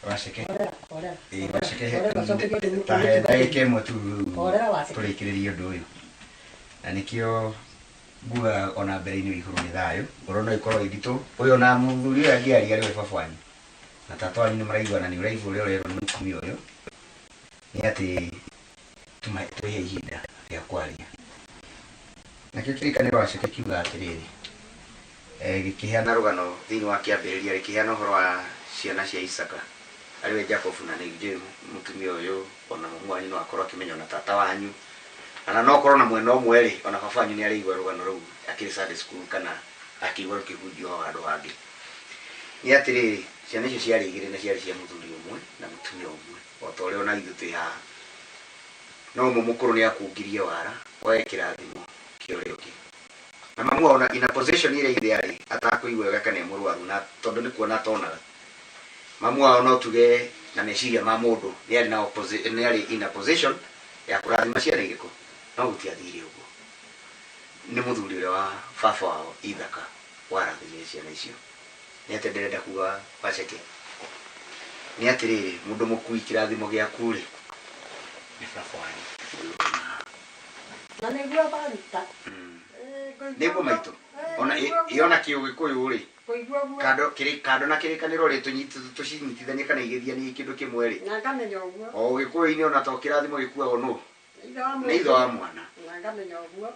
Waceke. Horera, horera. Ĩĩ, waceke. Horera, coke kĩndũ Ta he ndagĩka ĩmwe tu Horera, Waceke. tũrĩkĩrĩrie ũndũ ũyũ. Na nĩkĩo nguga ona mbere-inĩ wĩ igũrũ nĩ thayũ. Ngoro no ĩkorwo ĩ nditũ. Ũyũ ona mũthuri ũyũ angĩaria arĩ we baba wanyu. Na tata wanyu nĩ maraigua na nĩ ũraigua ũrĩa ũrerwo nĩ mũtumia ũyũ. Nĩ atĩ twĩhe ihinda rĩa kwaria. Nakĩo kĩrĩkanĩro Waceke kiugaga atĩrĩrĩ, gĩkĩheana rũgano thĩinĩ wa kĩambĩrĩria, rĩkĩheana ũhoro wa ciana cia Isaka, arĩ we Jacobu, na nĩ njũĩ mũtumia ũyũ ona mamu wanyu no akorwo akĩmenya ona tata wanyu, kana no korwo na mwena ũmwe rĩ, ona baba wanyu nĩ araigua rũgano rũu akĩrĩ Sunday school kana akĩigua rũkĩhunjio ho handũ hangĩ. Nĩ atĩrĩrĩ, ciana icio ciarĩ igĩrĩ na ciarĩ cia mũthuri ũmwe na mũtumia ũmwe, o ta ũrĩa ona ithuĩ twĩ haha. No ũmwe mũkũrũ nĩ akungirie wara oe kĩrathimo kĩa ũrĩa ũngĩ. Na mamu wao ona in a position ĩrĩa ithe arĩ atakũigua wega kana e mũrwaru na tondũ nĩ kuona atonaga. Mamu wao no tuge na meciria ma mũndũ nĩ arĩ na nĩ arĩ in a position ya kũrathima ciana irĩkũ, no gũtiathire ũguo. Nĩ mũthuri ũrĩa wa baba wao Ithaka warathimire ciana icio. Nĩ atĩa ndĩrenda kuga Waceke? Nĩ atĩrĩrĩ, mũndũ mũkui kĩrathimo gĩaku rĩ, nĩ baba wanyu ũyũ ũrĩ haha. Na nĩguo baruta. Nĩguo maitũ. Ona ĩ ona kĩũgĩkũyũ rĩ, Kũigua ũguo. Kando kĩrĩ kando na kĩrĩkanĩro rĩ, tũcinyitithanie kana igĩthianie kĩndũ kĩmwe rĩ. Na ngamenya ũguo. O ũgĩkũyũ-inĩ ona to kĩrathimo gĩkuagwo nũ? Ithe wa Nĩ ithe wa mwana. Na ngamenya ũguo.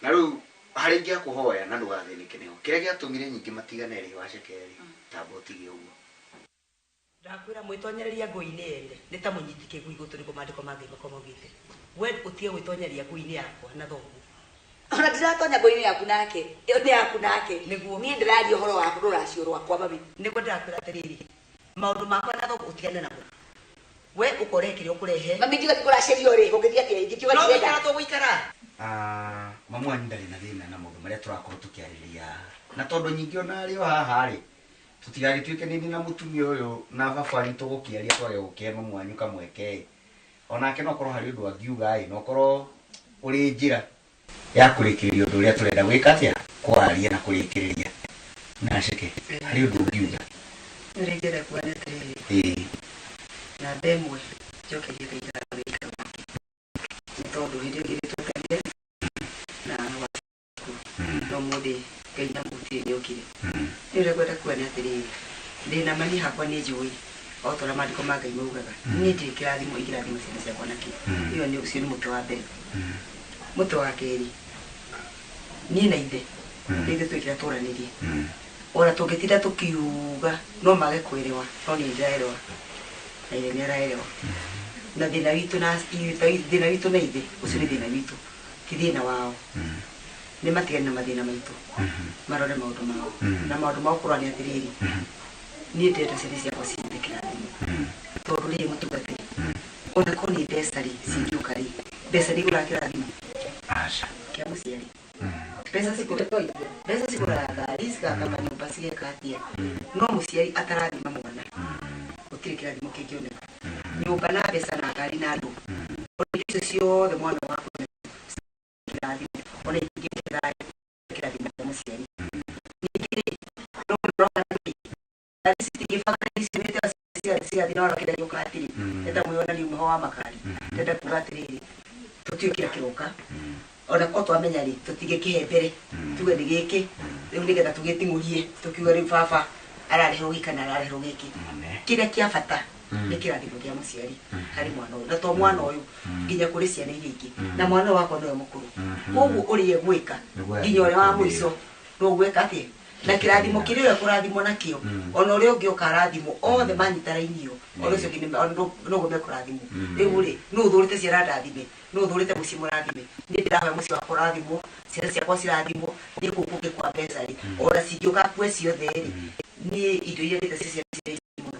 Na rĩu harĩa ingĩakũhoya na ndũgathĩnĩke nĩho. Kĩrĩa gĩatũmire nyingĩ matigane rĩ, Waceke rĩ, tamba ũtige ũguo. Ndakwĩra mwĩtonyereria ngũi-inĩ ene nĩ ta mũnyiti kĩgui gũtũ nĩguo maandĩko ma Ngai makorwo maugĩte. We ũtige gwĩtonyeria ngũi-inĩ yakwa na thoguo. Ona ndiratonya ngũi-inĩ yaku nake, ĩyo nĩ yaku nake. Nĩguo. Niĩ ndĩraria ũhoro wa rũracio rwakwa mami. Nĩguo ndĩrakwĩra atĩrĩrĩ, maũndũ makwa na thoguo ũtigane namo. We ũkorehe kĩrĩa ũkũrehe. Mami ngiuga ndikũracĩrio rĩ, ũngĩthiĩ atĩa? Ingĩkiuga No ndirenda. gũikara tũgũikara. Mamu wanyu ndarĩ na thĩna na maũndũ marĩa tũrakorwo tũkĩarĩrĩria haha. Na tondũ nyingĩ ona arĩ o haha rĩ, tũtigagĩtuĩke nĩ niĩ na mũtumia ũyũ na baba wanyu tũgũkĩaria twage gũkĩhe mamu wanyu kamweke ĩ. Onake no korwo harĩ ũndũ angiuga ĩ, no korwo ũrĩ njĩra ya kũrĩkĩrĩria ũndũ ũrĩa tũrenda gwĩka atĩa, kwaria na kũrĩkĩrĩria. Na Ceke, harĩ ũndũ ũngiuga? Ũrĩa ingĩenda kuga nĩ atĩrĩrĩ, namba ĩmwe njokerie Ngai ngatho nĩ gĩikaro gĩkĩ. Nĩ tondũ hĩndĩ ĩyo ĩngĩ nĩtwetanire na waku, no ũmũthĩ Ngai na mũhutie nĩokire. Niĩ ũrĩa ngwenda kuga nĩ atĩrĩrĩ, ndĩna ma niĩ hakwa nĩ njũĩ o ta ũrĩa maandĩko ma Ngai maugaga, niĩ ndirĩ kĩrathimo ingĩrathima ciana ciakwa nakĩo. Ĩyo nĩ ũcio nĩ mũtĩ wa mbere. Mũtĩ wa kerĩ, niĩ na ithe nĩ ithuĩ twĩkĩra tũranĩrie. Ona tũngĩtinda tũkiuga no mage kũerewa, no niĩ ndĩraerewa na ithe nĩaraerewa. Na thĩna witũ na thĩna witũ na ithe, ũcio nĩ thĩna witũ, ti thĩna wao. Nĩ matigane na mathĩna maitũ, marore maũndũ mao. Na maũndũ mao kũrora nĩ atĩrĩrĩ, niĩ ndĩrenda ciana ciakwa cinyite kĩrathimo. Tondũ rĩrĩ mũtungatĩri, ona korwo nĩ mbeca rĩ, cingĩũka rĩ, mbeca nĩ igũraga kĩrathimo? Aca. Kĩa mũciari. Mbeca mbeca cigũraga ngari, cigaka manyũmba, cigeka atĩa. No mũciari atarathima mwana, gũtirĩ kĩrathimo kĩngĩoneka. Nyũmba na mbeca na ngari na andũ. Ona indo icio ciothe mwana waku kĩrathimo. Ona ingĩũka thayũ, kĩrathimo kĩa mũciari. Ningĩ rĩ, no ũroka nĩkĩ? Ngari citingĩbanga iciumĩte cigathiĩ na ũrĩa kĩrĩa gĩũka atĩrĩ. Nĩ ta mwĩonanio ũmwe wa makari. Ndĩrenda kuga atĩrĩrĩ, tũtiũĩ kĩrĩa kĩroka. Ona korwo twamenya rĩ, tũtingĩkĩhe mbere. Tuge nĩ gĩkĩ, rĩu nĩgetha tũgĩting'ũrie, tũkiuge rĩu baba arareherwo gĩkĩ kana arareherwo gĩkĩ. Kĩrĩa kĩa bata nĩ kĩrathimo kĩa mũciari harĩ mwana ũyũ. Na to mwana ũyũ, nginya kũrĩ ciana iria ingĩ. Na mwana ũyũ wakwa nĩwe mũkũrũ. Koguo ũrĩa egwĩka, nginya ũrĩa wa mũico, no ũgwĩka atĩa? Na kĩrathimo kĩrĩa ũrĩa kũrathimwo nakĩo, ona ũrĩa ũngĩ oka arathimwo, othe manyita raini ĩyo, ona ũcio ũngĩ noguo mekũrathimwo. Rĩu rĩ, nũ ũthũrĩte ciana ndathime? Nũ ũthũrĩte mũciĩ mũrathime? Niĩ ndĩrahoya mũciĩ wakwa ũrathimwo, ciana ciakwa cirathimwo, niĩ kũu kũngĩ kwa mbeca rĩ, ona cingĩũka kue ciothe rĩ, niĩ indo iria ndĩte cia ciana ici mũno.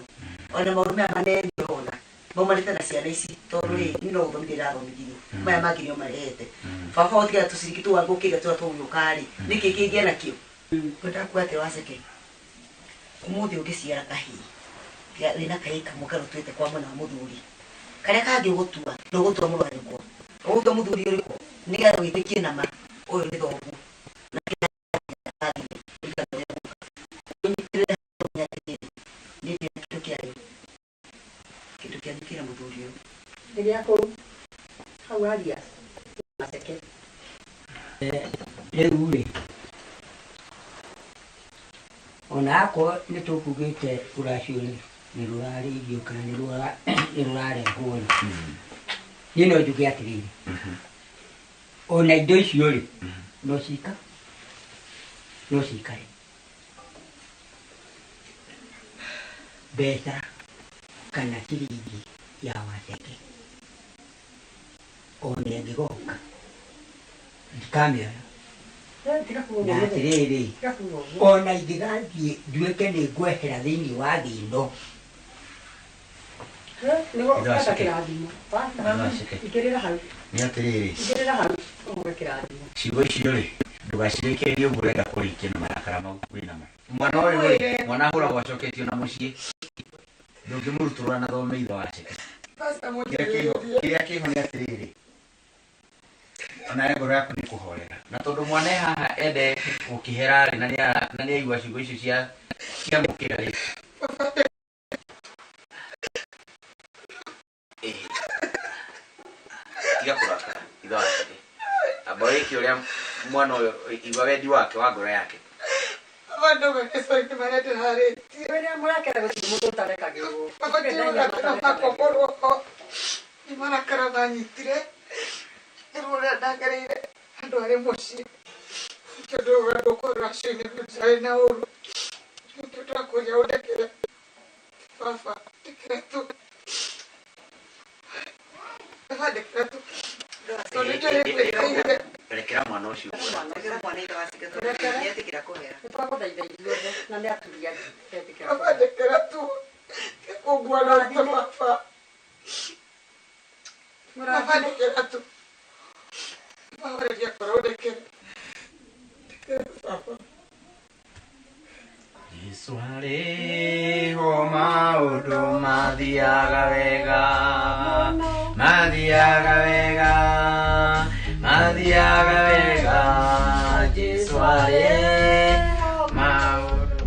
Ona maũndũ maya manene ũrona, maumanĩte na ciana ici, tondũ rĩ, niĩ no gũthomithia ndĩrathomithirio, maya mangĩ nĩo marehete. Baba ũtigana tũciringi tũu angũkĩire tũrĩa tũgũgĩũka rĩ, nĩkĩ kĩngĩa nakĩo? Ngwendaga kuga atĩ Waceke, ũmũthĩ ũngĩciara kahĩĩ, wĩna kahĩĩ kamwe karĩa ũtuĩte kwa mwena wa mũthuri, karĩa kangĩ ũgũtua, ndũgũtua mũrũ wa nyũkwa, ũgũtua mũthuri ũrĩkũ? Nĩgetha wĩtĩkie nama, ũyũ nĩ thoguo. Na ũnyitĩrĩre atĩrĩrĩ, niĩ ndĩna kĩndũ kĩa Kĩanyu kĩna mũthuri ũyũ. Nĩ gĩa kũu hau aria Maceke. Rĩu rĩ ona akorwo nĩ tũkugĩte rũracio rĩ nĩ rũrarĩithio kana nĩ rũrarehwo rĩ, niĩ no njuge atĩrĩrĩ, ona indo icio rĩ no cika no cikare mbeca kana ciringi ya Waceke ona ĩngĩgoka ndikamĩoya. Na atĩrĩrĩ, ona ingĩgathiĩ nduĩke nĩ ngwehera thĩinĩ wa thĩ ĩno. Nĩ atĩrĩrĩ, ciugo icio rĩ ndũgacirĩkĩrĩrie ũguo ũrenda kũrĩkia na marakara mau wĩnamo. Mwana ũyũ rĩ, mwana ahũragwo acoketio na mũciĩ, ndũngĩmũrutũrũra na thome ithe Waceke. Kĩrĩa kĩho nĩ atĩrĩrĩ, onawe ngoro yaku nĩ kũhorera, na tondũ mwana e haha ende gũkĩhera rĩ, na nĩ aigua ciugo icio cia ciamũkĩra rĩ, tiga kũrakara ithe Waceke, amba wĩke ũrĩa mwana ũyũ igua wendi wake wa ngoro yake. Nĩ marakara manyitire nĩ ũrĩa ndagereire andũ arĩ mũciĩ, nĩkĩo ndauga ndũkũ rũracio-inĩ rũtirarĩ na ũru, nĩkĩo ndakũria ũndekere baba, ndekera tu baba, ndekera tu. Rekera mwana ũcio. Rekera mwana ithe Waceke tondũ nĩetĩkĩra kũhera. Nĩtwagũthaitha ithuothe na nĩ aturi angĩ etĩkĩra. Baba, ndekera tu, kũngua na ũritũ baba. Baba, ndekera tu. Baba, ngoro ũndekere. Ndekera tu baba. Jesu arĩ ho maũndũ mathiaga wega, mathiaga wega, mathiaga wega. Jesu arĩ ho maũndũ.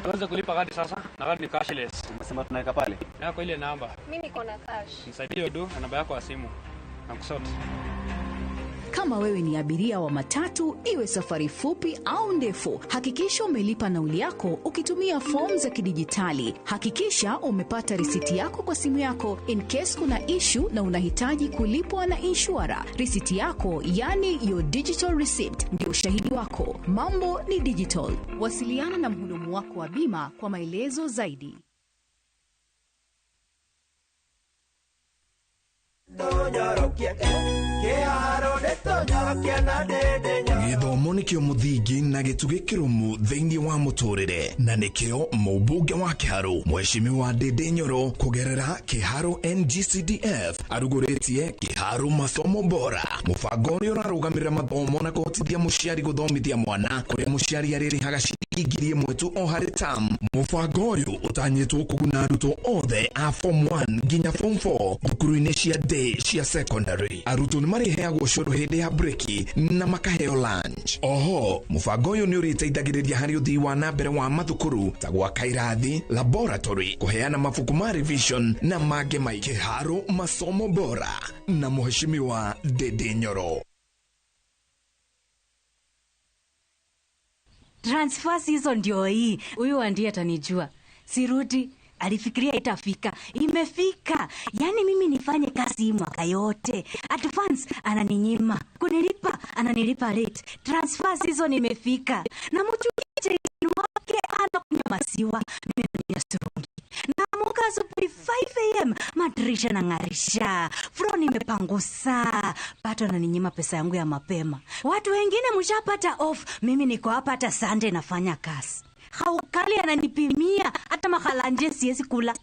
Tuanze kulipa kadi sasa, na kadi ni cashless. Umesema tunaweka pale? Yako ile namba. Mimi niko na cash. Nisaidie do na namba yako ya simu. Na kusort. Kama wewe ni abiria wa matatu, iwe safari fupi au ndefu, hakikisha umelipa nauli yako ukitumia fomu za kidijitali. Hakikisha umepata risiti yako kwa simu yako in case kuna issue na unahitaji kulipwa na inshura. Risiti yako, yani your digital receipt, ndio ushahidi wako. Mambo ni digital. Wasiliana na mhudumu wako wa bima kwa maelezo zaidi. Gĩthomo nĩkĩo mũthingi na gĩtugĩ kĩrũmu thĩinĩ wa mũtũrĩre, na nĩkĩo mũmbunge wa Kĩharũ Mheshimiwa Ndĩndĩ Nyoro kũgerera Kĩharũ NGCDF arugũrĩtie Kĩharũ Masomo Bora, mũbango ũrĩa ũrarũgamĩrĩra mathomo na kũhotithia mũciari gũthomithia mwana kũrĩa mũciari arĩrĩhaga ciringi 1,000 tu o harĩ term. Mũbango ũyũ ũtanyĩtwo kũguna arutwo othe a form 1 nginya form 4 thukuru-inĩ cia day cia secondary. Arutwo nĩ marĩheagwo cũrũ hĩndĩ ya breki na makaheo lunch. Oho, mũbango ũyũ nĩ ũrĩteithagĩrĩria harĩ ũthii wa na mbere wa mathukuru ta gwaka irathi, laboratory, kũheana mabuku ma revision na mangĩ maingĩ. Kĩharũ Masomo Bora na Mheshimiwa Ndĩndĩ Nyoro. Transfer season ndio hii. Huyu ndiye atanijua. Sirudi. Alifikiria itafika. Imefika. Yaani mimi nifanye kazi mwaka yote. Advance ananinyima. Kunilipa ananilipa late. Transfer season imefika. Na mtu wake anakunywa maziwa. Mimi ni surungi. Naamuka asubuhi 5 am. Madirisha nangarisha. Floor nimepangusa. Bado ananinyima pesa yangu ya mapema. Watu wengine mshapata off. Mimi niko hapa hata Sunday nafanya kazi. Haukali ananipimia hata mahalanje siwezi kula.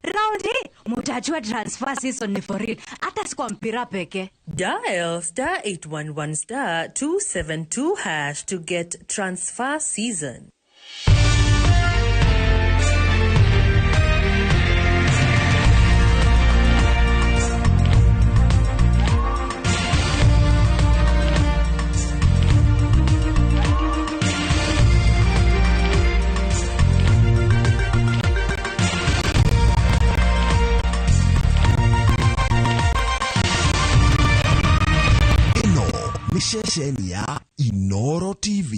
Round hii mutajua transfer season ni for real. Hata si kwa mpira peke. Dial star 811 star 272 hash to get transfer season. Ceceni ya Inoro TV.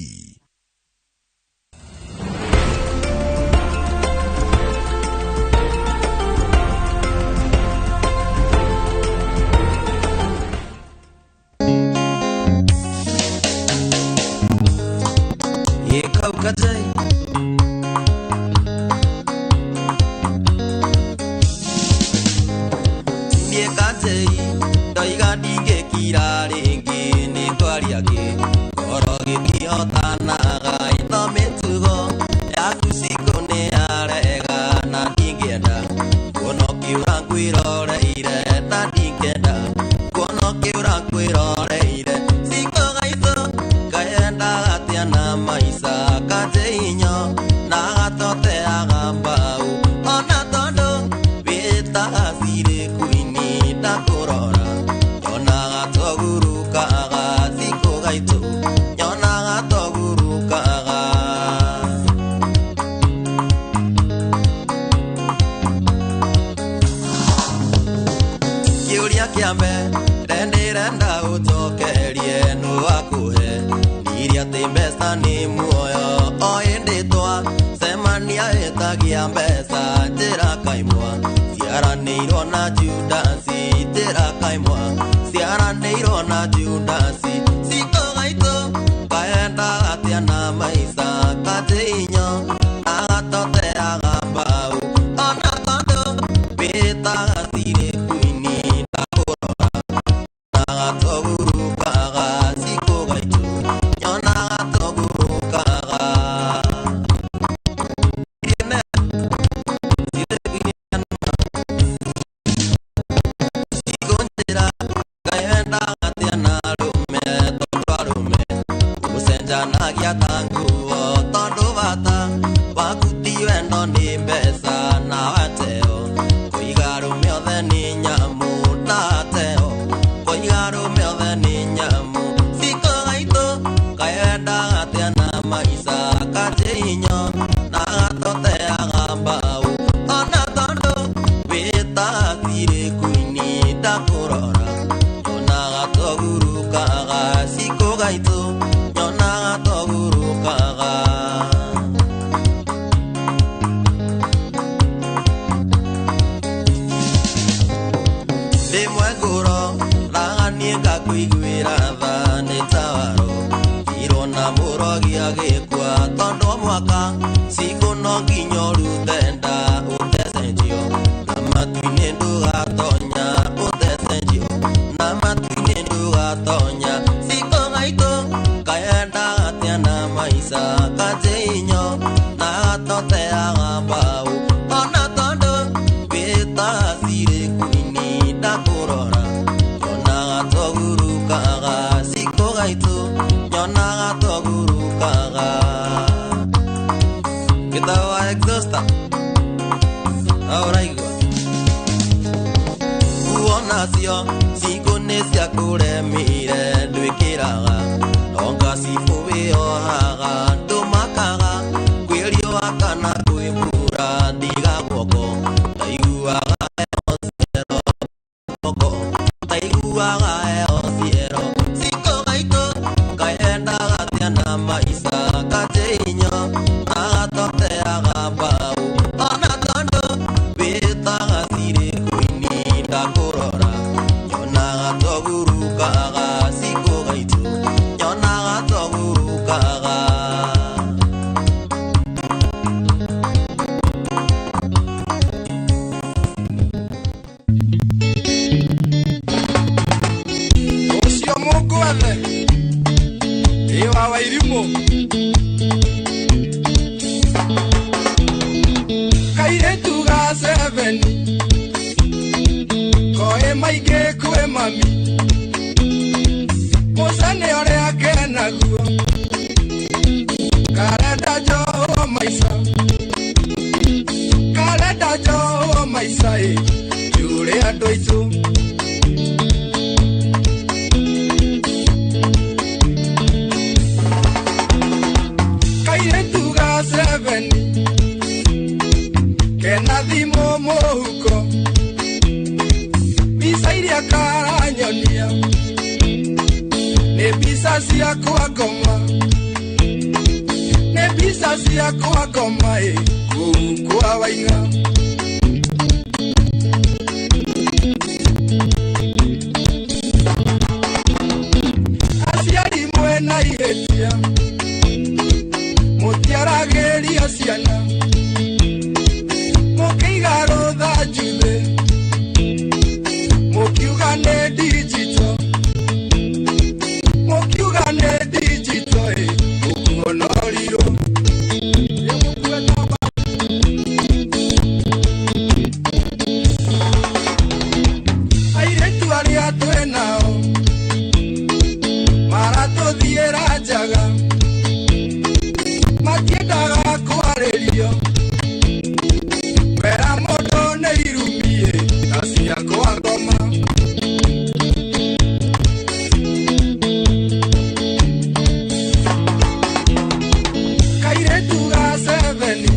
Mbica ciakwa ngoma, nĩ mbica ciakwa ngoma ĩ kũu kwa Waing'a. Aciari mwena ihĩtia, mũtiaragĩria ciana, mũkĩiga rũtha njuthĩ, mũkiuga nĩ digital, mũkiuga nĩ digital ĩ mũkuonorirwo. Airĩtu arĩa twĩ nao maratũthiĩra njaga, matiendaga kwarĩrio, wera mũndũ nĩ irumie ta ciakwa ngoma. Kairĩtu ga seveni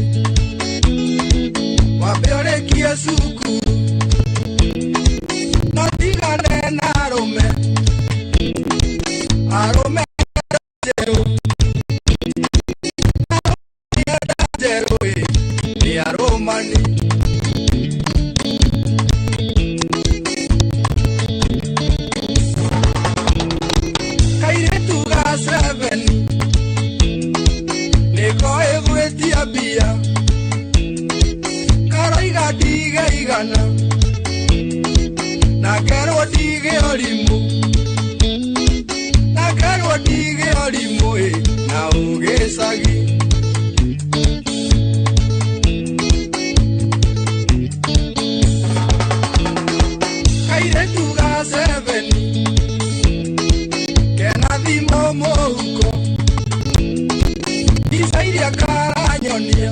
wambe ũrĩkie cukuru, no tigane na arũme, arũme njerũ, arũme njerũ ĩ nĩ arũmani. Kairĩtu ga seveni nĩkoĩ gwĩtia mbia, karoiga ndige igana, na kerwo ndige ũrimũ, na kerwo ndige ũrimũ ĩ na ũgĩcagi. Kairĩtu ga seveni kena thimũ mũhuko, mbica iria karanyonia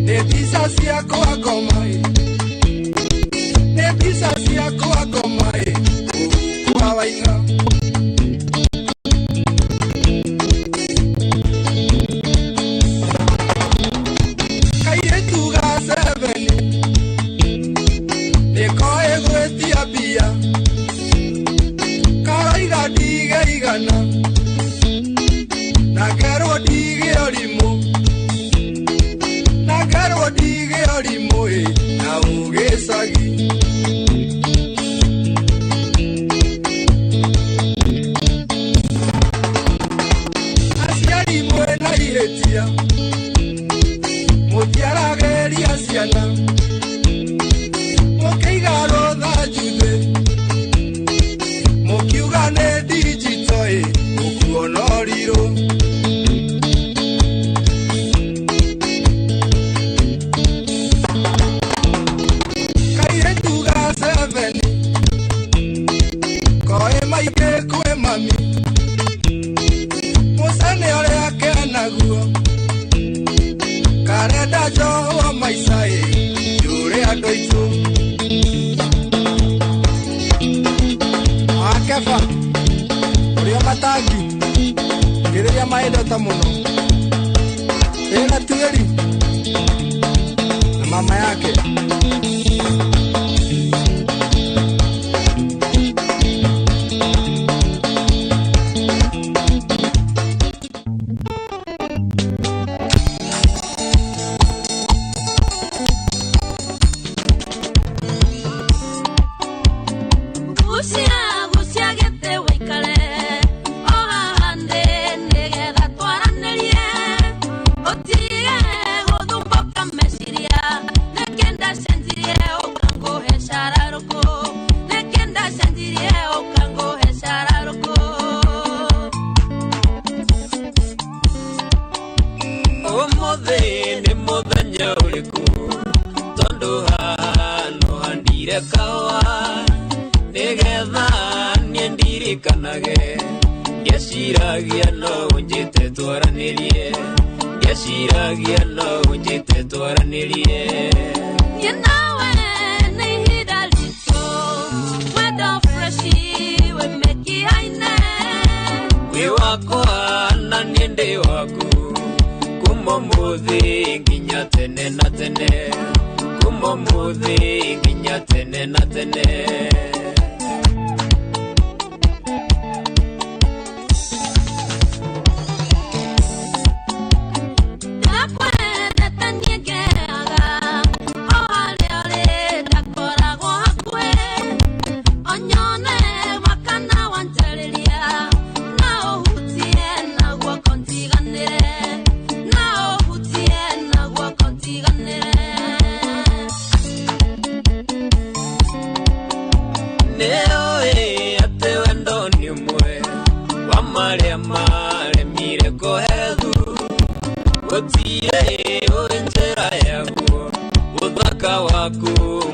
nĩ mbica ciakwa ngoma ĩ, nĩ mbica ciakwa ngoma ĩ kũu kwa Waing'a. Kairĩtu ga seveni nĩkoĩ gwĩtia mbia, karoiga ndige igana, na kerwo ndige ũrimũ, na kerwo ndige ũrimũ ĩ na ũgĩcagi. Aciari mwena ihĩtia, mũtiaragĩria ciana, mũkĩiga rũtha njuthĩ, mũkiuga nĩ digital ĩ mũkuonorirwo. Kairĩtu ga seveni koĩ maingĩ kwĩ mami, mũcene ũrĩa kenaguo, karenda njohwo maica ĩ njũrĩ andũ aitũ. Akeba ũrĩa matangi ngĩrĩria maendete mũno ĩna tuĩri na mama yake. Gucia gucia gĩtĩ wĩikare o haha ndĩ nĩgetha twaranĩrie, ũtige gũthumbũka meciria, nĩkĩ ndacenjirie ũkangũhe cararũkũ, nĩkĩ ndacenjirie ũkangũhe cararũkũ. Ũmũthĩ nĩ mũthenya ũrĩkũ, tondũ haha no handire kahũa, nĩgetha niĩ ndirikanage, ngĩciragia no ũnjĩte twaranĩrie, ngĩciragia no ũnjĩte twaranĩrie. Niĩ nawe nĩ ihinda ritũ, wendo freshi wĩ mĩkiha-inĩ. Wĩ wakwa na niĩ ndĩ waku, kuma ũmũthĩ nginya tene na tene, kuma ũmũthĩ nginya tene na tene. Nĩũĩ atĩ wendo nĩ ũmwe wa marĩa maremire kũhethu. Gũtirĩ ũĩ njĩra yaguo, ũthaka waku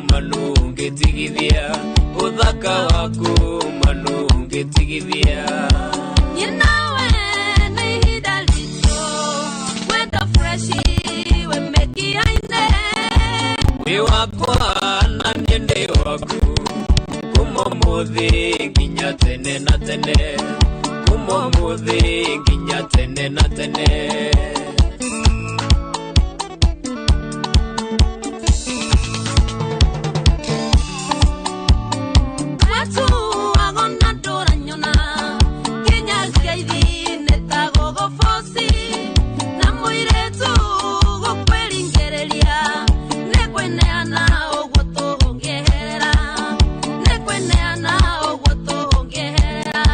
manũngĩtigithia, ũthaka waku manũngĩtigithia. You know when I hit a little, when the freshie we make it I Wĩ wakwa na niĩ ndĩ waku, kuma ũmũthĩ nginya tene na tene, kuma ũmũthĩ nginya tene na tene. Watu agona ndũranyona, Kenya ngeithi nĩtagwo gũboci, na mũirĩtu gũkwĩringĩrĩria, nĩngwĩneana ũguo tũngĩeherera, nĩngwĩneana ũguo tũngĩeherera.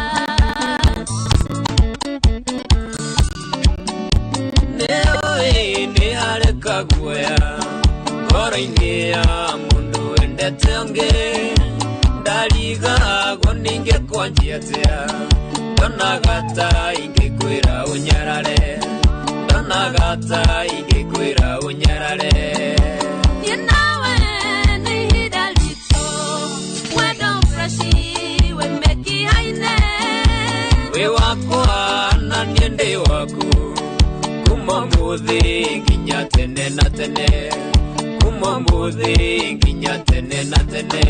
Nĩũĩ nĩ harĩ kaguoya ngoro-inĩ ya mũndũ wendete ũngĩ, ndarigagwo ningĩkwanjia atĩa, ndonaga ta ingĩkwĩra ũnyarare, ndonaga ta ingĩkwĩra ũnyarare. You know when I hit a little, when the freshie we make it high. Wĩ wakwa na niĩ ndĩ waku, kuma ũmũthĩ nginya tene na tene, kuma ũmũthĩ nginya tene na tene.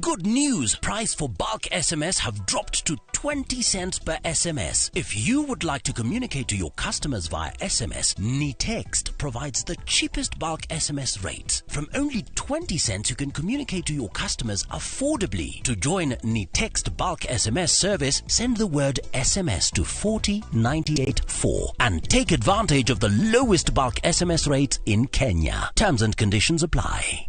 Good news! Price for bulk SMS have dropped to 20 cents per SMS. If you would like to communicate to your customers via SMS, Nitext provides the cheapest bulk SMS rates. From only 20 cents, you can communicate to your customers affordably. To join Nitext bulk SMS service, send the word SMS to 40984 and take advantage of the lowest bulk SMS rates in Kenya. Terms and conditions apply.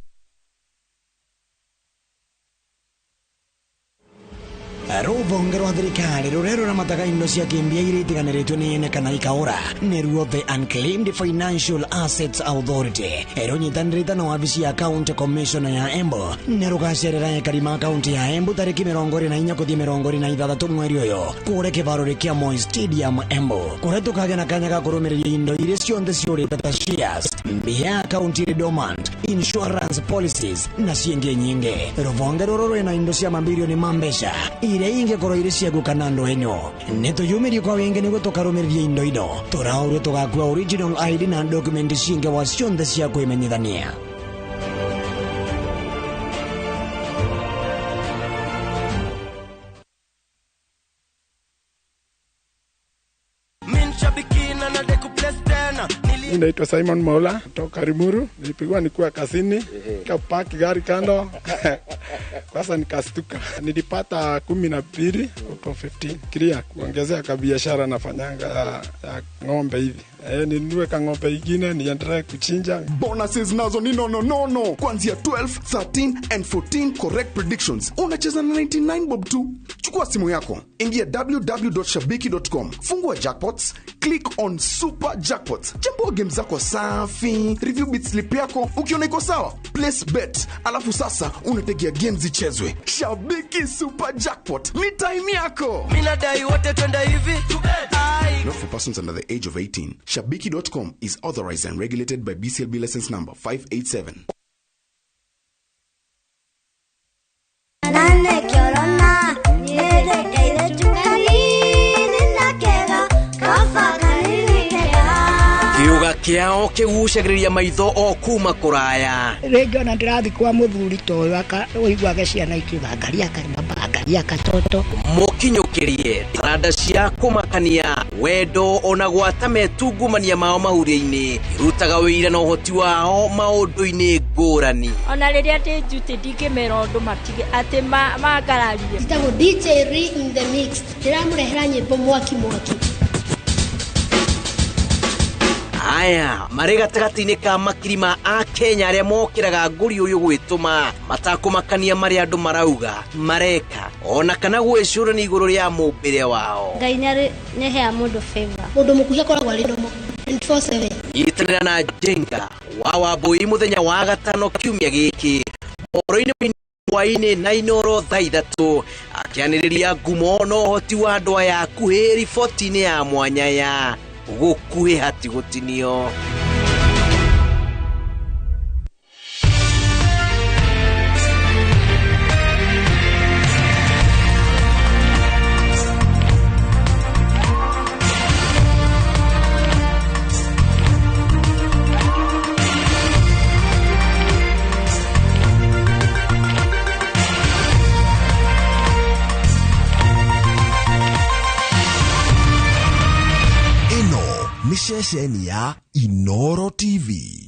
Rũhonge rwa thirikari rũrĩa rũramataga indo cia kĩmbia iria itiganĩrĩtio nĩ ene kana ikaũra nĩruo the Unclaimed Financial Assets Authority rũnyitanĩrĩte na wabici ya County Commissioner ya Embu nĩ rũgacerera ekari ma kaunti ya Embu tarĩki 24 kũthiĩ 26 mweri ũyũ kũrĩa kĩvaro kĩa Moi Stadium Embu kũrĩa tũkagĩa na kanya ga kũrũmĩrĩria indo iria cionthe ciũrĩte ta shares, mbia akaunti irĩ dormant, insurance policies na ciĩngĩ nyingĩ. Rũhonge rũrũ rwĩna indo cia mambirioni ma mbeca iria ingĩkorwo irĩ ciaku kana andũ enyu. Nĩ tũyumĩrie kwa wingĩ nĩguo tũkarũmĩrĩria indo ino. Tũraũrio tũgakua original ID na document ciingĩ wa cionthe cia kwĩmenyithania. Mimi naitwa Simon Mola kutoka Limuru. Nilipigwa nikiwa kazini, nikapaki gari kando. Kwanza nikastuka. Nilipata 12 out of 15. Clear kuongezea ka biashara nafanyanga ya ng'ombe hivi. Ninunue ka ng'ombe ingine niendelee kuchinja. Bonuses nazo ni no. Kuanzia 12, 13 and 14 correct predictions. Unacheza na 99 bob tu. Chukua simu yako, ingia www.shabiki.com, fungua jackpots, click on super jackpots. Chambua game zako safi, review bit slip yako, ukiona iko sawa, place bet. Alafu sasa unategea games zichezwe. Shabiki Super Jackpot, ni time yako. Mimi nadai wote twende hivi. Not for persons under the age of 18. Shabiki.com is authorized and regulated by BCLB license number 587. Kiuga kiao kigucagĩrĩria maitho o kuma kũraya. Rĩngĩ ona ndĩrathiĩ kwa mũthuri ta ũyũ ũiguage ciana ikiuga ngaria baba Ya katoto. Mũkinyũkĩrie taranda cia kũmakania wendo ona gwata metungumania mao mahuria-inĩ irutaga wĩira na ũhoti wao maũndũ-inĩ ngũrani. Ona rĩrĩa ndĩ njuti ndingĩmera ũndũ matige atĩ mangararie. Njĩtagwo DJ Ri in the mix, ndĩramũrehera nyĩmbo mwaki mwaki. Aya marĩ gatagatĩ-inĩ ka makiri ma Akenya arĩa mokĩraga ngũri ũyũ gwĩtũma matakũmakania marĩa andũ marauga mareka ona kana gwĩcũrania igũrũ rĩa mũmbĩre wao. Ngai nĩahea mũndũ favor. Mũndũ mũkuhĩ akoragwo arĩ normal 24/7. Nyitanĩra na Jenga wa Wambũi mũthenya wa gatano kiumia gĩkĩ mohoro-inĩ hwaĩ-inĩ na Inoro thaa 3 akĩanĩrĩria ngumo na ũhoti wa andũ aya akuhĩ riboti-inĩ ya mwanya ya gũkuhĩ hatigũtinio. Ceceni ya Inoro TV.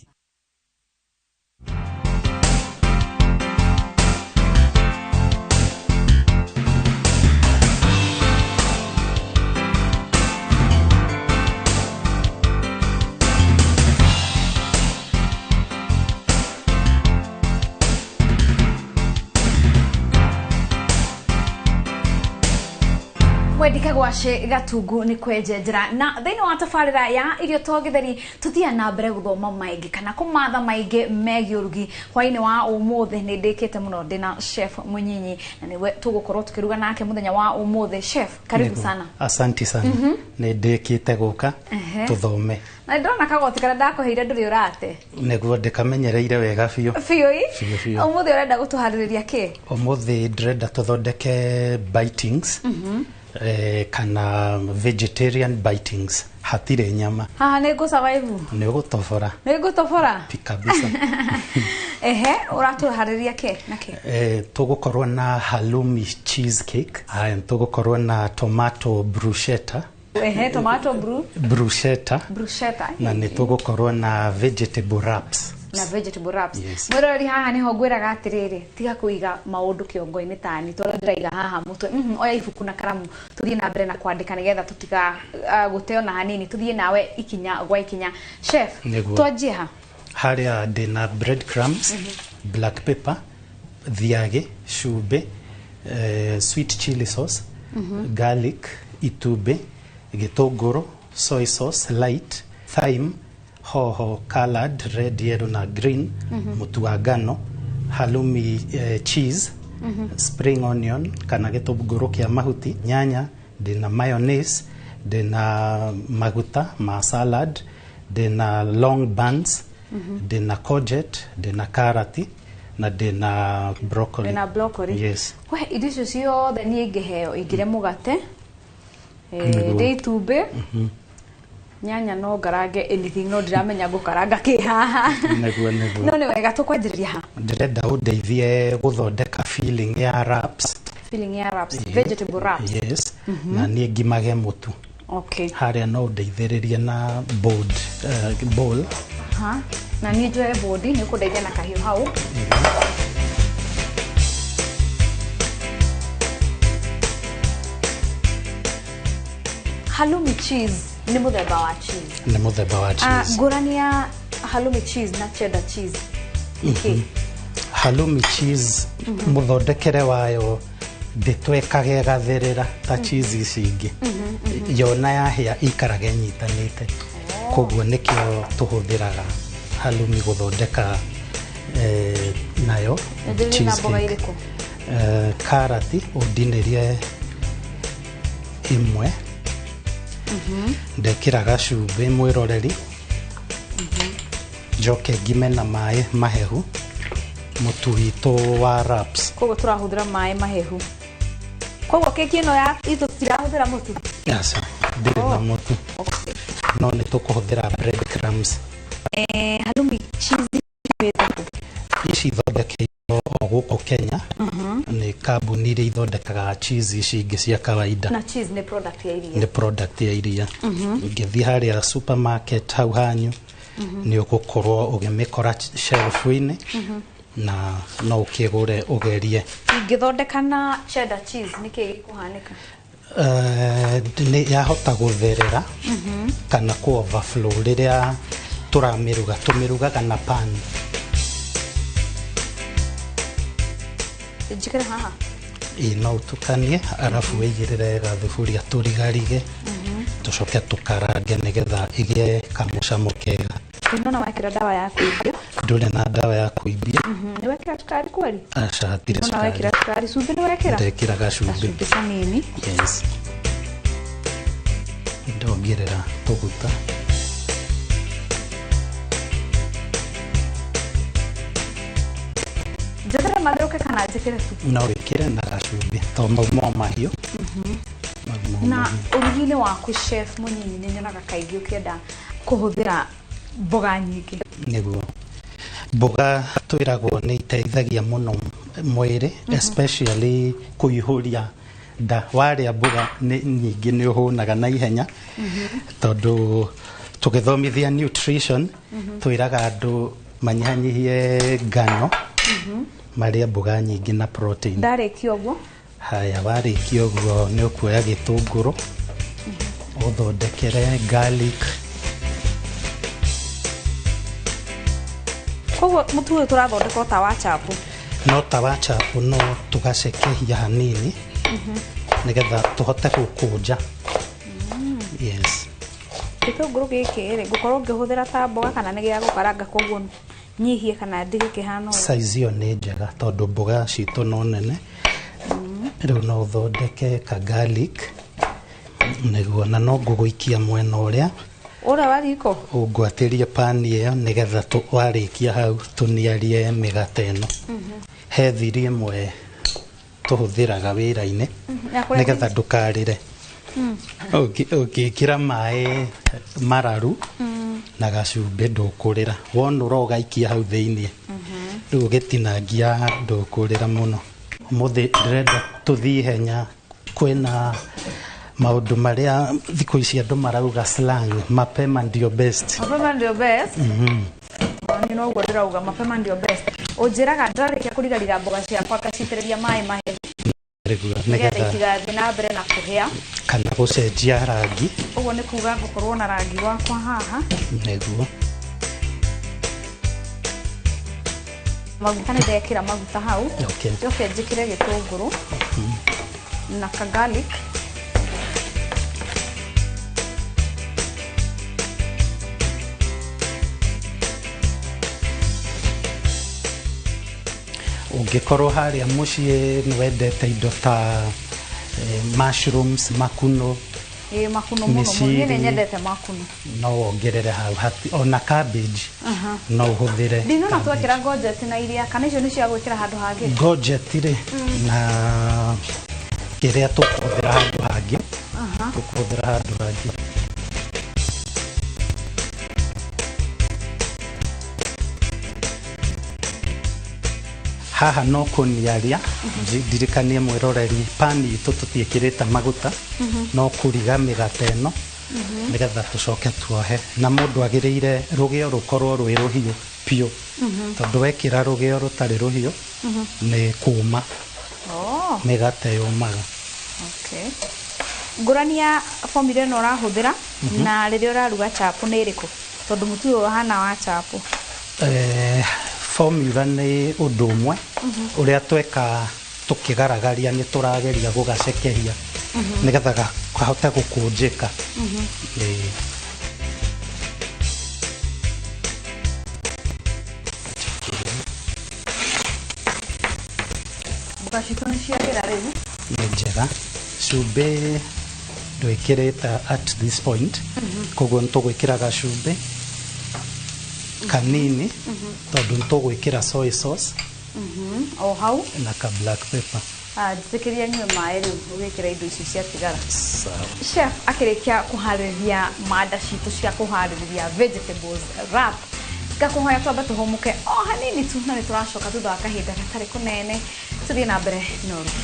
Mwendika gwace gatungu ni kwenjenjera na thiini wa tabarira ya irio to githeri tuthia na mbere guthoma maingi kana kumatha maingi megie urugi hwaini wa umuthi ni ndikite muno ndina chef Munyinyi na niwe tugukorwo tukiruga nake muthenya wa umuthi. Chef, karibu sana. Asante sana. Ni ndikite guka tuthome na ndona kagoti karia ndakuheire nduri urate niguo ndikamenyereire wega biũ biũ i umuthi urenda gutuhaririria ki? Umuthi ndĩrenda tuthondeke bitings. Kana vegetarian bitings, hatirĩ nyama. Haha nĩ ngũ survive. Nĩ ũgũtobora. Nĩ ngũtobora kabisa. Ehe, ũratũharĩria kĩ na kĩ? Tũgũkorwo na halloumi cheesecake, tũgũkorwo na tomato bruschetta. Ehe, tomato bruschetta. Bruschetta. Na nĩ tũgũkorwo na vegetable wraps. Na vegetable wraps. Yes. Mwiroreri haha niho ngwiraga atiriri tiga kuiga maundu kiongo-ini tani tondu ndiraiga haha mutwe. Oya ibuku na karamu tuthie na mbere na kwandika nigetha tutiga guteo na hanini tuthie nawe ikinya gwa ikinya. Chef, twanjie ha? Haria ndina bread crumbs, black pepper, thiagi, cumbĩ, sweet chili sauce, garlic, itumbĩ, gĩtũngũrũ, soy sauce light, thyme, hoho colored red, yellow na green, mũtu wa ngano, halloumi cheese, spring onion kana gĩtũngũrũ kĩa mahuti, nyanya, ndĩna mayonnaise, ndĩna maguta ma salad, ndĩna long buns, ndĩna courgette, ndĩna karati na ndĩna broccoli. Ndĩna broccoli. Yes. We irio icio ciothe niĩ ingĩheo ingĩre mũgate, ndĩ itumbĩ, nyanya no ngarange anything no ndiramenya ngukaranga ki haha. Niguo niguo. No ni wega tukwanjiriria ha? Ndĩrenda ũndeithie gũthondeka filling ya wraps. Filling ya wraps, vegetable wraps. Yes. Na niĩ ngimage mũtu. Okay. Harĩa no ũndeithĩrĩrie na board, bowl. Ha. Na niĩ njoe board nĩ ũkũndeithia na kahiũ hau. Halloumi cheese ni muthemba wa cheese. Ni muthemba wa cheese. Ngũrani ya halloumi cheese na cheddar cheese. Okay. Halloumi cheese muthondekere wayo ndĩtwekaga ĩgathĩrĩra ta cheese ici ingĩ. Yona yahĩa ikaraga ĩnyitanĩte. Koguo nĩkĩo tũhũthĩraga halloumi gũthondeka nayo cheese cake. Karati ũndinĩrie ĩmwe. Ndekĩraga cumbĩ mwĩroreri, njoke ngime na maĩ mahehu mũtu witũ wa wraps. Koguo tũrahũthĩra maĩ mahehu. Koguo keki ĩno ya itũ tũtirahũthĩra mũtu? Aca, ndĩrĩ na mũtu. No nĩ tũkũhũthĩra bread crumbs. Halloumi cheese ici ithondekeirwo o gũkũ Kenya. Nĩ kambuni iria ithondekaga cheese ici ingĩ cia kawaida. Na cheese nĩ product ya iria. Nĩ product ya iria. Ũngĩthiĩ harĩa supermarket hau hanyu, nĩ ũgũkorwo ũgĩmĩkora shelf-inĩ, na no ũkĩgũre ũgerie. Ingĩthondeka na cheddar cheese nĩkĩ gĩkũhanĩka? Nĩ yahota gũtherera kana ku overflow rĩrĩa tũramĩruga. Tũmĩrugaga na pan. Njĩkĩre haha? Ĩ, no ũtukanie, arabu wĩigĩrĩre gathuburia tũrigarige, tũcoke tũkarange nĩgetha ĩgĩe kamũcamo kega. Ndinona wekĩra ndawa ya kũimbia. Ndũrĩ na ndawa ya kũimbia. Nĩ wekĩra cukari kweri? Aca, hatirĩ Ndinona cukari. wekĩra cukari. Cumbĩ nĩ wekĩra? Ndekĩra gacumbĩ. Gacumbĩ kanini. Yes. Ndongerera tũguta. Njĩkĩre matherũke kana njĩkĩre tu? No wĩkĩre na gacumbĩ to mau mo mahiũ. Mau mo Na mahiũ. ũrugi-inĩ waku, chef Mũnyinyi, nĩ nyonaga kaingĩ ũkĩenda kũhũthĩra mboga nyingĩ. Nĩguo, mboga twĩragwo nĩ iteithagia mũno mwĩrĩ, especially kũihũria nda. Warĩa mboga nĩ nyingĩ nĩ ũhũnaga na ihenya, tondũ tũgĩthomithia nutrition, twĩraga andũ manyihanyihie ngano, marĩe mboga nyingĩ na protein. Ndarĩkia ũguo? Haya, warĩkia ũguo nĩ ũkuoya gĩtũngũrũ, ũthondekere garlic. Koguo mũtu ũyũ tũrathondeka o ta wa chapo? No ta wa chapo, no tũgacekehia hanini nĩgetha tũhote gũkũnja. Yes. Gĩtũngũrũ gĩkĩ rĩ, ngũkorwo ngĩhũthĩra ta mboga kana nĩ gĩa gũkaranga, koguo nyihie kana ndige kĩhana ũũ? Size ĩyo nĩ njega tondũ mboga citũ no nene. Rĩu no ũthondeke ka garlic nĩguo, na no ngũgũikia mwena ũrĩa ũrĩa wa riko. Ũngwatĩrie pani ĩyo nĩgetha warĩkia hau tũniarie mĩgate ĩno. He thiri ĩmwe tũhũthĩraga wĩra-inĩ Ya kũrĩa nĩgetha ndũkarĩre. Ũngĩkĩra maĩ mararu na gacumbĩ ndũkũrĩra, wonũra ũgaikia hau thĩiniĩ, rĩu ũgĩtinangia ndũkũrĩra mũno. Ũmũthĩ ndĩrenda tũthiĩ ihenya, kwĩna maũndũ marĩa thikũ ici andũ marauga slang, mapema ndio best. Mapema ndio best. Niĩ noguo ndĩrauga, mapema ndio best. Ũnjĩraga ndarĩkia kũrigarira mboga ciakwa ngacitĩrĩria maĩ mahehu Nĩguo, nĩgetha nĩgetha itigathiĩ na mbere na kũhĩa. Kana gũcenjia rangi. Ũguo nĩ kuga ngũkorwo na rangi wakwa haha. Nĩguo. Maguta, nĩ ndekĩra maguta hau. Njoke njĩkĩre gĩtũngũrũ na ka garlic. Ũngĩkorwo harĩa mũciĩ nĩ wendete indo ta mushrooms, makuno, Ĩ, makuno mũno mũno. Niĩ nĩ mĩciri, nyendete makuno. No wongerere hau ona cabbage no ũhũthĩre. Ndinona twekĩra courgette na iria, kana icio nĩ cia gwĩkĩra handũ hangĩ? Courgette rĩ, na kĩrĩa tũkũhũthĩra handũ hangĩ, tũkũhũthĩra handũ hangĩ. Haha no kũniaria, ndirikanie mwĩroreri pani itũ tũtiĩkĩrĩte maguta, no kũriga mĩgate ĩno nĩgetha tũcoke tuohe. Na mũndũ agĩrĩire rũgĩo rũkorwo rwĩ rũhiũ biũ, tondũ wekĩra rũgĩo rũtarĩ rũhiũ nĩ kũma. Oh. Mĩgate yũmaga. Okay. Ngũrani ya formula ĩno ũrahũthĩra na rĩrĩa ũraruga chapo nĩ ĩrĩkũ? Tondũ mũtu ũyũ ũhana wa chapo. Formula nĩ ũndũ ũmwe, ũrĩa tweka tũkĩgaragaria nĩ tũrageria gũgacekehia nĩgetha kahote gũkũnjĩka. Ĩĩ. Mboga citũ nĩ ciagĩra rĩu. Nĩ njega. Cumbĩ ndwĩkĩrĩte at this point, koguo nĩ tũgwĩkĩra gacumbĩ kanini tondũ nĩ tũgwĩkĩra soy sauce O hau na ka black pepper. Ah, njĩtĩkĩria nyue maĩ rĩu ũgĩkĩra indo ici ciatigara. Sawa. Chef akĩrĩkia kũharĩrĩria manda citũ cia kũharĩrĩria vegetables wrap, ngakũhoya twambe tũhũmũke o hanini tu, na nĩ tũracoka thutha wa kahinda gatarĩ kũnene. Tũthiĩ na mbere na ũrugi.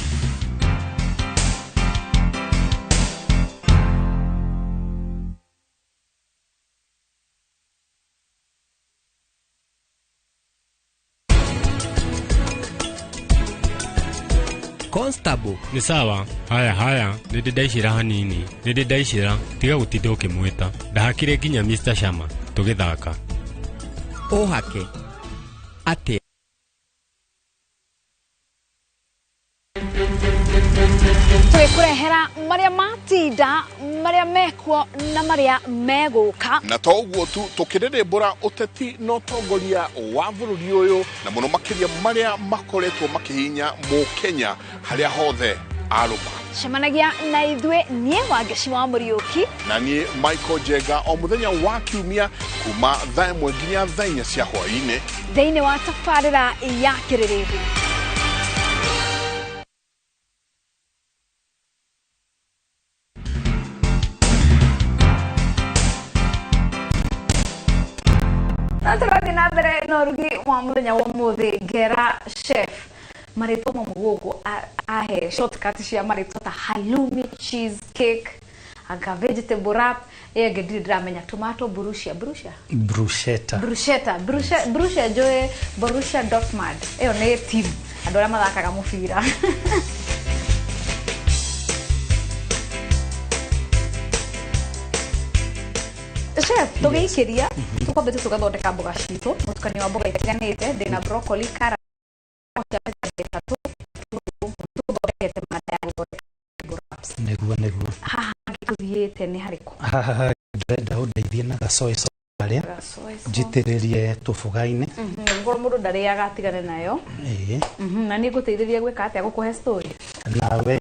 Constable nĩ sawa. Haya haya, nĩ ndĩ ndaicĩra hanini, nĩ ndĩ ndaicĩra, tiga gũtinda ũkĩmwĩta. Ndahakire nginya Mr. Sharma tũgĩthaka. Ũhake atĩa? Tũgĩkũrehera marĩa matinda, marĩa mekuo na marĩa megũka. Na to ũguo tu, tũkĩrĩrĩmbũra ũteti na ũtongoria wa bũrũri ũyũ, na mũno makĩria marĩa makoretwo makĩhinya mũkenya harĩa hothe arũma. Cemanagia na ithuĩ, niĩ Wangeci wa Mũriũki na niĩ Michael Njenga, o mũthenya wa kiumia kuma thaa 1 nginya thaa 4 cia hwaĩ-inĩ thĩinĩ wa tabarĩra ya Kĩrĩrĩmbĩ. Tũrathiĩ na mbere na ũrugi wa mũthenya wa ũmũthĩ. Ngera chef marĩtwa mamwe gũkũ ahe shortcut cia marĩtwa ta halloumi cheese cake, anga vegetable wrap, ĩyo ĩngĩ ndirĩ ndĩramenya, tomato bruschetta. Bruschetta njũĩ Borussia Dortmund, ĩyo nĩ team andũ arĩa mathakaga mũbira. Chef, tũgĩikĩria tũkwambĩte tũgathondeka mboga citũ, mũtukanio wa mboga itiganĩte. Ndĩna broccoli, carrot, ĩtatũ, tũthondekete manda ya gũthondeka wraps. Nĩguo. Haha tũthiĩte nĩ harĩkũ? Haha ndĩrenda ũndeithie na gasoy sauce harĩa njitĩrĩrie tũboga-inĩ. Ngorwo mũndũ ndarĩaga atigane nayo. Ĩĩ. Na niĩ ngũteithĩrĩria gwĩka atĩa gũkũhe story? Nawe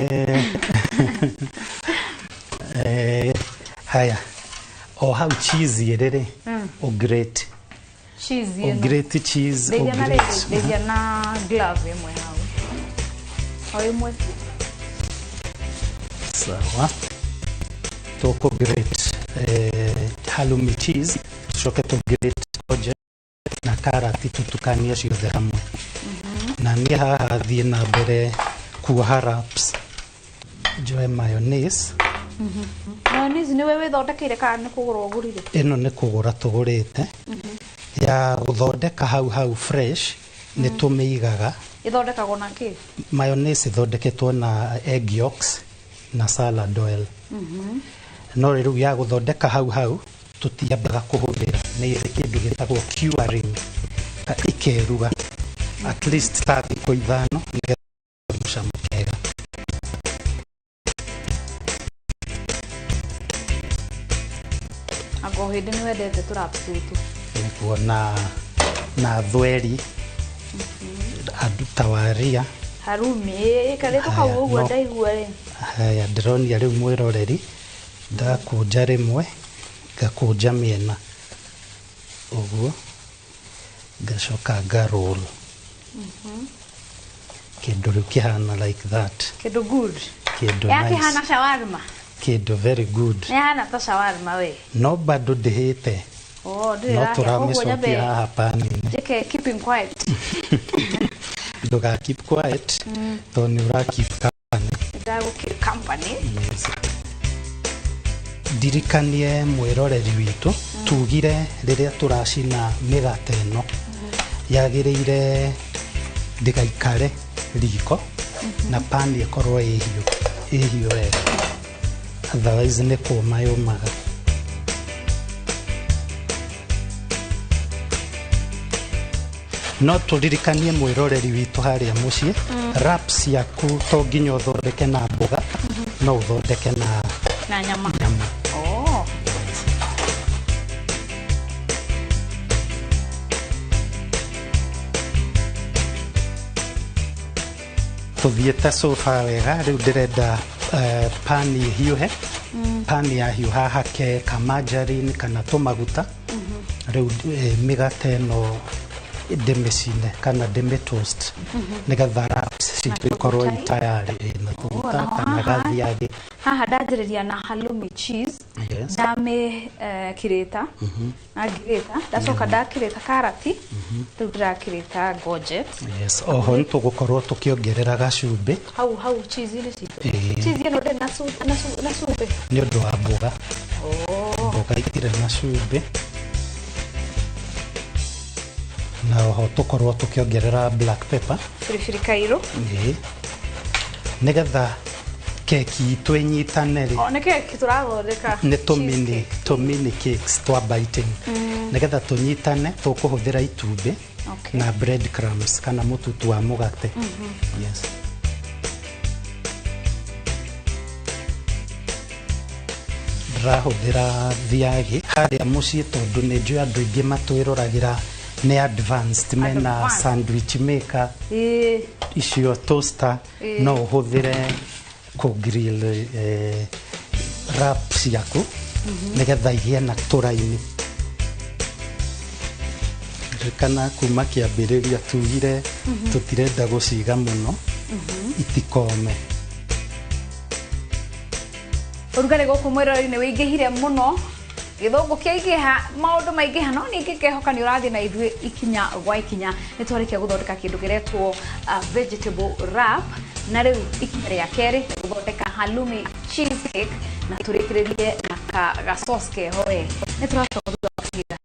haya, o hau cheese ĩrĩ rĩ, ũgrate. Cheese ĩno. Ũgrate cheese, ũgrate. Ndeithia na glove ĩmwe hau. O ĩmwe tu. Sawa. Tũkũgrate halloumi cheese, tucoke tũgrate courgette na karati, tũtukanie ciothe hamwe. Na niĩ haha thiĩ na mbere kuoha wraps. Njoe mayonnaise. Mayonnaise nĩwe wĩthondekeire kana nĩ kũgũra ũgũrire? Ĩno nĩ kũgũra tũgũrĩte. Ya gũthondeka hau hau fresh nĩ tũmĩigaga. Ĩthondekagwo na kĩ? Mayonnaise ĩthondeketwo na egg yolks na salad oil. No rĩu ya gũthondeka hau hau tũtiambaga kũhũthĩra, nĩ ĩrĩ kĩndũ gĩtagwo curing, ĩkeruga at least ta thikũ 5 nĩgetha mũcamo kega. Anga o hĩndĩ nĩ wendete tũraps tũtũ. Nĩguo, na thweri andũ ta waria Harumi, karĩtwa kau ũguo ndaigua rĩ. Haya, ndĩronia rĩu mwĩroreri, ndakũnja rĩmwe, ngakũnja mĩena ũguo, ngacoka ngaroll. Kĩndũ rĩu kĩhana like that. Kĩndũ good. Kĩndũ nice. Yakĩhana shawarma. Kĩndũ very good. Nĩhana ta shawarma we. No bado ndĩhĩte. Oh, ndĩrĩ No ĩrahĩa. Koguo nyambe tũramĩcokia haha pan-inĩ. njĩke keeping quiet. Ndũga keep quiet tondũ nĩ ũra keep company. Ndagũ keep company. Yes. Ndirikanie mwĩroreri witũ, tugire rĩrĩa tũracina mĩgate ĩno yagĩrĩire ndĩgaikare riko na pani ĩkorwo ĩhiũ wega, otherwise nĩ kũma yũmaga. No tũririkanie mwĩroreri witũ harĩa mũciĩ, wraps yaku to nginya ũthondeke na mboga, no ũthondeke na nyama. Oh. Tũthiĩte sofa wega, rĩu ndĩrenda pani ĩhiũhe. Pani yahiũha hake kamargarine kana tũmaguta. Rĩu mĩgate ĩno ndĩmĩcine kana ndĩmĩ toast nĩgetha wraps citũ ikorwo i tayari, na tũguta kana gathiagĩ. Haha ndanjĩrĩria na halloumi cheese. Yes. Ndamĩ kirĩta na ngirĩta, ndacoka ndakirĩta karati, rĩu ndĩrakirĩta courgette. Yes, oho nĩ tũgũkorwo tũkĩongerera gacumbĩ. Hau hau cheese-inĩ citũ. Ĩĩ. Cheese ĩno ndĩrĩ na cumbĩ? Nĩ ũndũ wa mboga. Oh. Mboga itirĩ na cumbĩ. Na oho tũkorwo tũkĩongerera black pepper. Biribiri kairũ. Ĩĩ. Nĩgetha keki itũ ĩnyitane rĩ, O nĩ keki tũrathondeka? Nĩ tũmini cakes twa biting. Nĩgetha tũnyitane tũkũhũthĩra itumbĩ na bread crumbs kana mũtutu wa mũgate. Yes. Ndĩrahũthĩra thiagĩ harĩa mũciĩ tondũ nĩ njũĩ andũ aingĩ matwĩroragĩra nĩ advanced, mena Advanced. sandwich maker, icio toaster. No ũhũthĩre kũ grill wrap ciaku nĩgetha igĩe na tũraini. Ririkana kuma kĩambĩrĩria tugire tũtirenda gũciga mũno itikome. Ũrugarĩ gũkũ mwĩrori-inĩ wĩingĩhire mũno, gĩthũngũ kĩaingĩha, maũndũ maingĩha, no ningĩ ngehoka nĩ ũrathiĩ na ithuĩ ikinya gwa ikinya. Nĩ twarĩkia gũthondeka kĩndũ kĩretwo vegetable wrap, na rĩu ikinya rĩa kerĩ nĩ gũthondeka halloumi cheesecake, na tũrĩkĩrĩrie na ga sauce keho. We nĩ tũracoka thutha wa kahinda.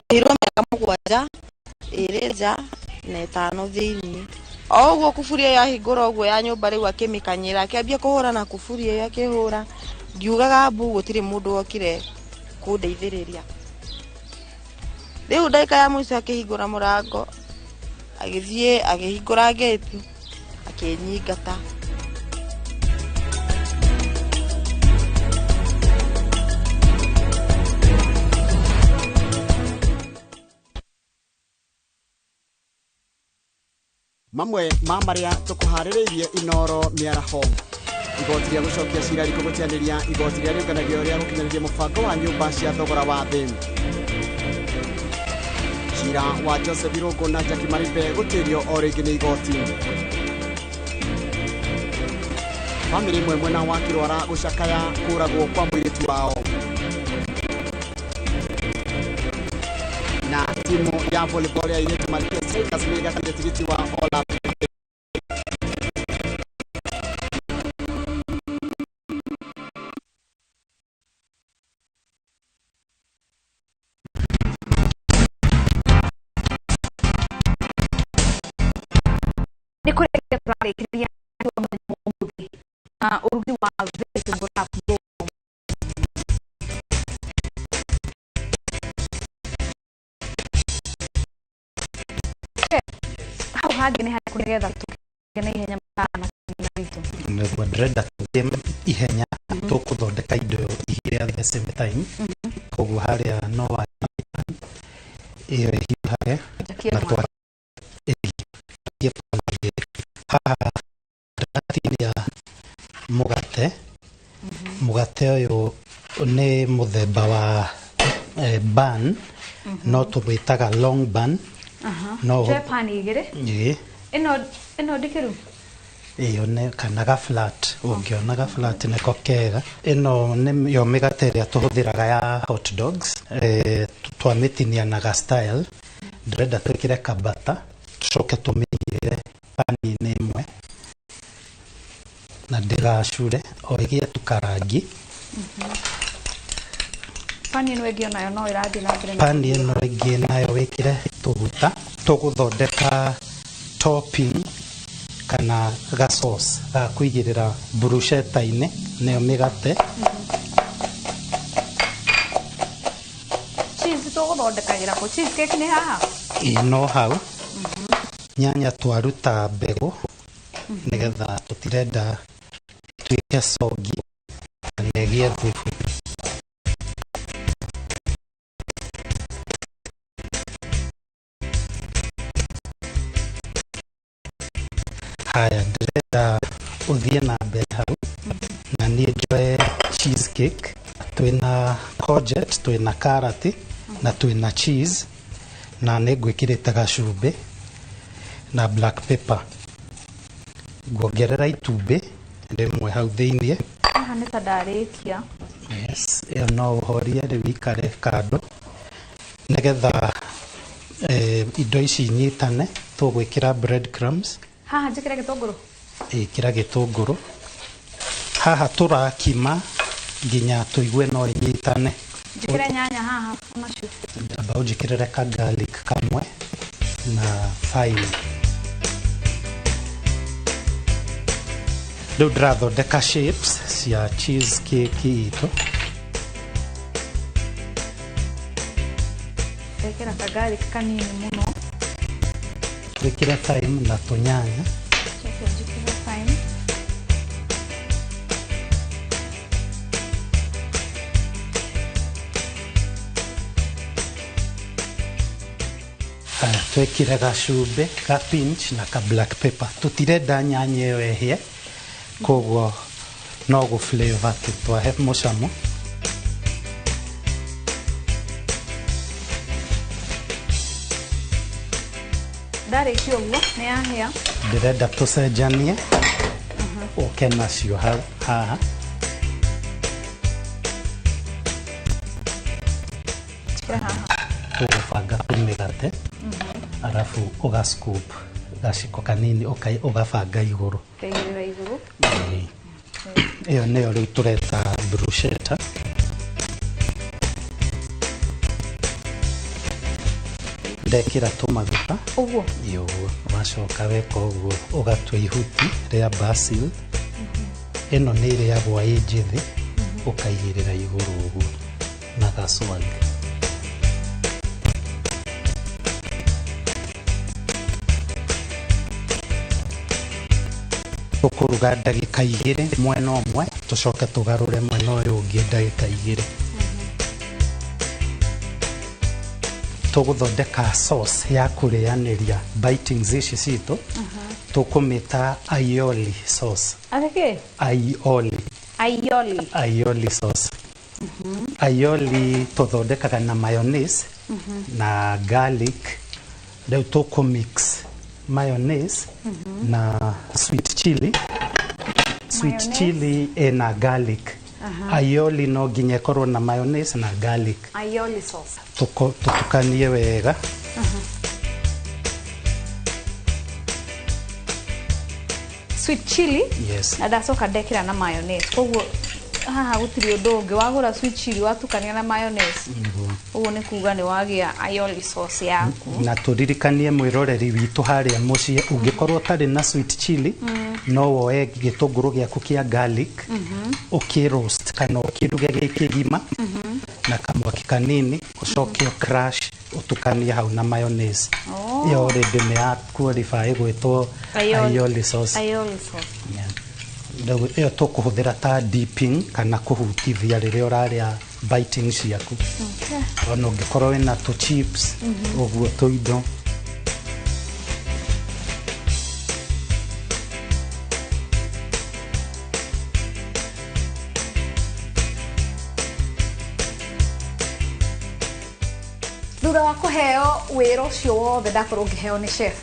Ndohirwo mĩaka 7, 2 nja na 5 thĩiniĩ. O ũguo kuburi ĩyo yahingũra ũguo ya nyũmba rĩu akĩmĩkanyĩra, akĩambia kũhũra na kuburi ĩyo akĩhũra. Ngiugaga mbu gũtirĩ mũndũ wokire kũndeithĩrĩria. Rĩu ndagĩka ya mũico akĩhingũra mũrango, agĩthiĩ akĩhingũra ngĩti, akĩnyingata. Mamwe ma marĩa tũkũharĩrĩirie Inoro mĩaraho: igoti rĩa gũcokia cira rikũgũtianĩria igoti rĩa rĩũnganagio rĩa gũkinyanĩria mũbango wa nyũmba cia thogora wa thĩ. Cira wa Joseph Irũngũ na Jackie Maribe gũtĩrio o rĩngĩ nĩ igoti. Bamĩrĩ ĩmwe mwena wa Kĩrwara gũcakaya kũragwo kwa mũirĩtu wao. Na timu ya volleyball ya airĩtu Malkia Strikers nĩ ĩgatire tigiti wa All Africa. Nĩ kũrĩkia tũrarĩkĩrĩria mũthenya wa ũmũthĩ na ũrugi wa vegetable wrap. Hau hangĩ nĩ harĩkũ nĩgetha tũkĩgĩe na ihenya mathaa makinya witũ? Nĩguo ndĩrenda tũthiĩ ihenya, tũkũthondeka indo igĩrĩ at the same time. Koguo harĩa no wa ĩyo ĩhiũhage Njakie na mwaki. Twakie haha ndĩratinia mũgate. Mũgate ũyũ nĩ mũthemba wa bun, no tũwĩtaga long bun. No Tuoe pani igĩrĩ. Ĩĩ. Ĩno ndikĩru. Ĩyo nĩ kana ga flat, ũngĩona ga flat nĩko kega. Ĩno nĩyo mĩgate ĩrĩa tũhũthĩraga ya hot dogs. Twamĩtinia na ga style. Ndĩrenda twĩkĩre kabata, tũcoke tũmĩigĩrĩre pani-inĩ ĩmwe na ndĩgacure o ĩgĩe tu karangi. Pani ĩno ĩngĩ onayo no ĩrathiĩ na mbere na Pani ĩno ĩngĩ nayo wĩkĩre tũguta. Tũgũthondeka topping kana ga sauce ga kũigĩrĩra bruschetta-inĩ, nĩyo mĩgate. Cheese tũgũthondekagĩra kũ? Cheese cake nĩ haha? Ĩĩ, no hau. Nyanya twaruta mbegũ nĩgetha tũtirenda ĩtuĩke soggy na ĩgĩe thubu. Haya, ndĩrenda ũthiĩ na mbere hau na niĩ njoe Cheese cake. Twĩna courgette, twĩna karati na twĩna cheese, na nĩ ngwĩkĩrĩte gacumbĩ na black pepper. Nguongerera itumbĩ rĩmwe hau thĩiniĩ. Haha nĩ ta ndarĩkia. Yes, ĩyo no ũhorie rĩu ikare kando nĩgetha indo ici inyitane. Tũgwĩkĩra bread crumbs. Haha njĩkĩre gĩtũngũrũ? Ĩkĩra gĩtũngũrũ. Haha tũrakima nginya tũigue no inyitane. Njĩkĩre nyanya haha onacio? Amba ũnjĩkĩrĩre ka garlic kamwe na thyme. Rĩu ndĩrathondeka shapes cia cheese cake itũ. Ndekĩra ka garlic kanini mũno. Twĩkĩre thyme na tũnyanya. Coke njĩkĩre thyme. Haya, twĩkĩre gacumbĩ ka pinch na ka black pepper. Tũtirenda nyanya ĩyo ĩhĩe, koguo no gũ flavor tu, twahe mũcamo. Ndarĩkia ũguo nĩ yahĩa. Ndĩrenda tũcenjanie, ũke nacio hau haha. Njĩkĩre haha. Tũgũbanga tũmĩgate, arabu ũga scoop gaciko kanini ũgabanga igũrũ. Ngaigĩrĩra igũrũ. Ĩĩ. Ĩyo nĩyo rĩu tũreta bruschetta. Ndekĩra tũmaguta. Ũguo? Ĩ, ũguo. Wacoka weka ũguo ũgatua ihuti rĩa basil. Ĩno nĩ ĩrĩagwo ĩ njĩthĩ, ũkaigĩrĩra igũrũ ũguo na gacwag. Tũkũruga ndagĩka 2 mwena ũmwe, tũcoke tũgarũre mwena ũyũ ũngĩ ndagĩka 2. Tũgũthondeka sauce ya kũrĩanĩria bitings ici citũ. Tũkũmĩta aioli sauce. Atĩ kĩ? Aioli. Aioli. Aioli sauce. Aioli tũthondekaga na mayonnaise na garlic. Rĩu tũkũmix mayonnaise na sweet chili. Sweet Mayonnaise. chili ĩna garlic. Aioli no nginya ĩkorwo na mayonnaise na garlic. Aioli sauce. Tũtukanie wega. Sweet chili. Yes. Na ndacoka ndekĩra na mayonnaise. Koguo haha gũtirĩ ũndũ ũngĩ, wagũra sweet chili watukania na mayonnaise. Nĩguo. Ũguo nĩ kuga nĩ wagĩa aioli sauce yaku. Na tũririkanie mwĩroreri witũ harĩa mũciĩ, ũngĩkorwo ũtarĩ na sweet chili, no woe gĩtũngũrũ gĩaku kĩa garlic, ũkĩ roast kana ũkĩruge gĩ kĩgima na kamwaki kanini, ũcoke crush ũtukanie hau na mayonnaise. Oh. Ĩyo already nĩ ya qualify gwĩtwo aioli sauce. Aioli sauce. Yeah. Rĩu ĩyo tũkũhũthĩra ta dipping kana kũhutithia rĩrĩa ũrarĩa biting ciaku. Okay. Ona ũngĩkorwo wĩna tũ chips ũguo tũindo. Thutha wa kũheo wĩra ũcio wothe ndakorwo ngĩheo nĩ chef,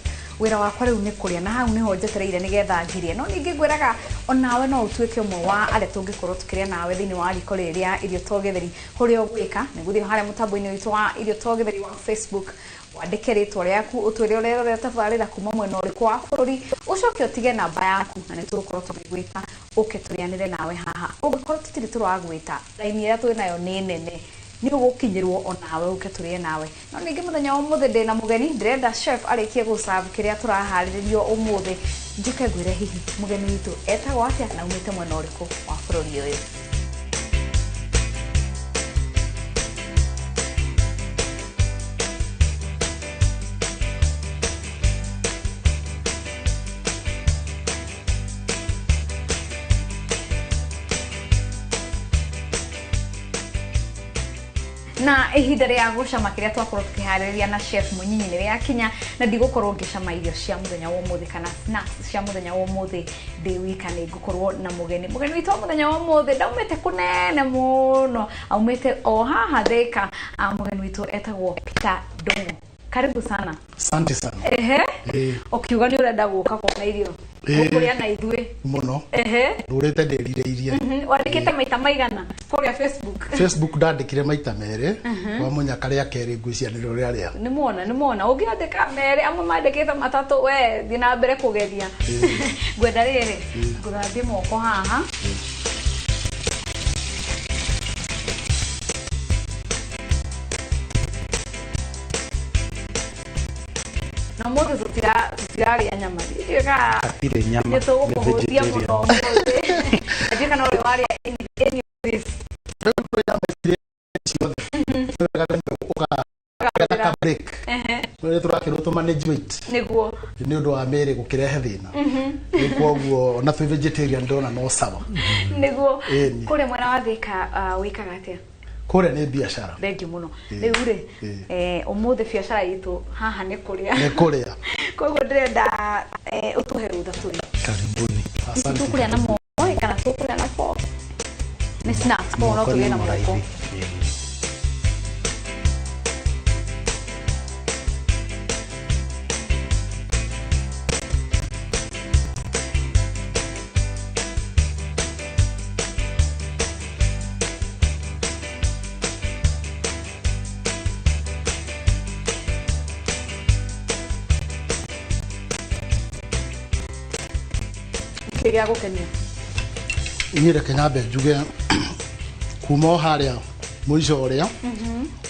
wĩra wakwa rĩu nĩ kũrĩa, na hau nĩho njetereire nĩgetha ngirie. No ningĩ ngwĩraga onawe no ũtuĩke ũmwe wa arĩa tũngĩkorwo tũkĩrĩa nawe thĩinĩ wa riko rĩrĩ rĩa Irio to Gĩtheri. Ũrĩa ũgwĩka nĩ gũthiĩ harĩa mũtambo-inĩ witũ wa Irio to Gĩtheri wa Facebook, wandĩke rĩtwa rĩaku, ũtwĩre ũrĩa ũrerorera tabarĩra kuma mwena ũrĩkũ wa bũrũri, ũcoke ũtige namba yaku na nĩ tũgũkorwo tũgĩgwĩta ũke tũrĩanĩre nawe haha. Ũngĩkorwo tũtirĩ tũragwĩta, raini ĩrĩa twĩ nayo nĩ nene, nĩ ũgũkinyĩrwo onawe ũke tũrĩe nawe. No ningĩ mũthenya wa ũmũthĩ ndĩna mũgeni, ndĩrenda chef arĩkie gũserve kĩrĩa tũraharĩrĩrio ũmũthĩ, njũke ngwĩre hihi mũgeni witũ etagwo atĩa na aumĩte mwena ũrĩkũ wa bũrũri ũyũ. Na ihinda rĩa gũcama kĩrĩa twakorwo tũkĩharĩrĩria na chef Mũnyinyi nĩ rĩakinya, na ndigũkorwo ngĩcama irio cia mũthenya wa ũmũthĩ kana snacks cia mũthenya wa ũmũthĩ ndĩ wika, nĩ ngũkorwo na mũgeni. Mũgeni witũ wa mũthenya wa ũmũthĩ ndaumĩte kũnene mũno, aumĩte o haha Thĩka. Mũgeni witũ etagwo Peter Ndung'u. Karibu sana. Asante sana. Ehe. Ũkiuga nĩ ũrenda gũka kuona irio ũkũrĩa na ithuĩ. Mũno. Ehe. Ndũrĩte ndĩrirĩirie. Wandĩkĩte maita maigana kũrĩa Facebook? Facebook ndandĩkire maita merĩ. Kwa mũnyaka rĩa kerĩ ngwĩciria nĩrĩo rĩarĩa. Nĩ muona, nĩ muona ũngĩandĩka merĩ, amwe mandĩkĩte matatũ, we thiĩ na mbere kũgeria. Ngwenda rĩrĩ ngũthambie moko haha. Na ũmũthĩ tũtirarĩa nyama. Ndiũĩ kana Hatirĩ nyama. nĩ tũgũkũhũtia Nĩ mũno ũmũthĩ. Ndiũĩ kana ũrĩ warĩa any of this. Ciothe. Ũka ka break. Rĩrĩa tũrakĩrwo tũ manage weight. Nĩguo. Nĩ ũndũ wa mĩĩrĩ gũkĩrehe thĩna. Rĩu koguo ona twĩ vegetarian ndona no sawa. Nĩguo. Ĩni. Kũrĩa mwena wa Thĩka wĩkaga atĩa? Kũrĩa nĩ biacara. Thengiũ mũno. Rĩu rĩ, ũmũthĩ biacara itũ haha nĩ kũrĩa. Nĩ kũrĩa. Koguo ndĩrenda ũtũhe rũtha tũrĩ. Karibuni. Asante. Tũkũrĩa na moko kana tũkũrĩa na fork? Nĩ snacks, koguo no Moko tũrĩe nĩ na moko. mũraithi. Kĩ gĩa gũkenia? Niĩ reke nyambe njuge kuma o harĩa mũico ũrĩa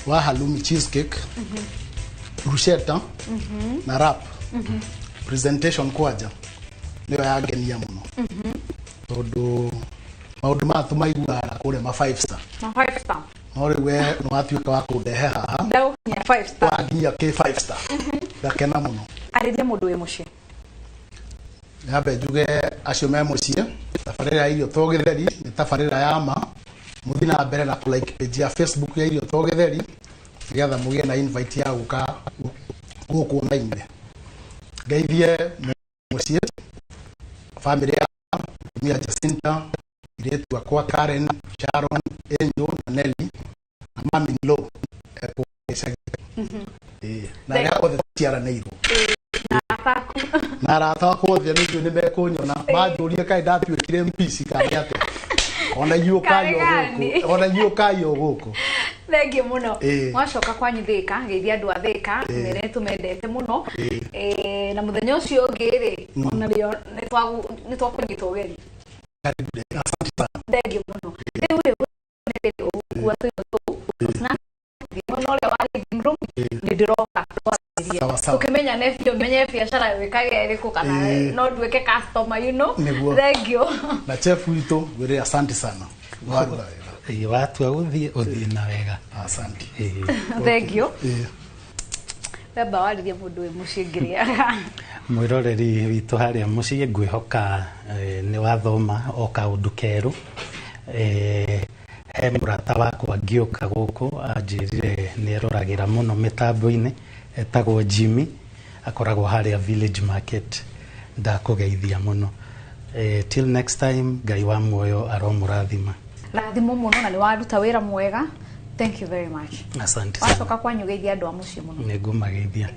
wa halloumi cheesecake, bruschetta na wrap, presentation kwanja nĩyo yangenia mũno, tondũ maũndũ maya tũmaiguaga na kũrĩa ma 5 star. Ma 5 star. No rĩu we nĩ watuĩka wa kũndehe haha. Ndagũkinyia 5 star. Wanginyia kĩ 5 star, ngakena mũno. Arĩria mũndũ wĩ mũciĩ. Nyambe njuge acio me mũciĩ, tabarĩra ya Irio to Gĩtheri nĩ tabarĩra ya ma. Mũthiĩ na mbere na kũ like page ya Facebook ya Irio to Gĩtheri nĩgetha mũgĩe na invite ya gũka gũkũ ona-inĩ. Ngeithie mũciĩ, famĩlĩ ya mũtumia Jacinta, airĩtu akwa Karen, Sharon, Angel na Nelly na mami in law ekũrĩa gĩcagi. Na arĩa othe tũciaranĩirwo na arata akwa othe nĩ njũĩ nĩ mekũnyona manjũrie kaĩ ndatuĩkire mpici kana atĩa. Ona inyuĩ ũkai o gũkũ, ona inyuĩ ũkai o gũkũ. Thengiũ mũno. Mwacoka kwanyu Thĩka, geithia andũ a Thĩka, mere nĩ tũmendete mũno. Na mũthenya ũcio ũngĩ rĩ, ona rĩo nĩ twakũnyita ũgeni. Asante sana. Thengiũ mũno. Rĩu rĩ, ũgũkua tũindo tũu snacks, mwena ũrĩa wa living room nĩ ndĩroka twarĩrie. Sawa, sawa. Tũkĩmenyane biũ, menye biacara wĩkaga ĩrĩkũ kana no nduĩke customer, you know. Nĩguo. Thengiũ. Na chef witũ ngwĩre asante sana. Waruga wega. Ĩĩ, watua gũthiĩ ũthiĩ na wega. Asante. Thengiũ. Wemba warĩria mũndũ wĩ mũciĩ ngĩrĩaga. Mwĩroreri witũ harĩa mũciĩ, ngwĩhoka nĩ wathoma o kaũndũ kerũ. He mũrata wakwa ngĩũka gũkũ anjĩrire nĩ eroragĩra mũno mĩtambo-inĩ, etagwo Jimmy, akoragwo harĩa Village Market. Ndakũgeithia mũno. Till next time, Ngai wa muoyo aromũrathima. Rathimo mũno na nĩ waruta wĩra mwega. Thank you very much. Asante sana. Wacoka kwanyu geithia andũ a mũciĩ mũno. Nĩ ngũmageithia.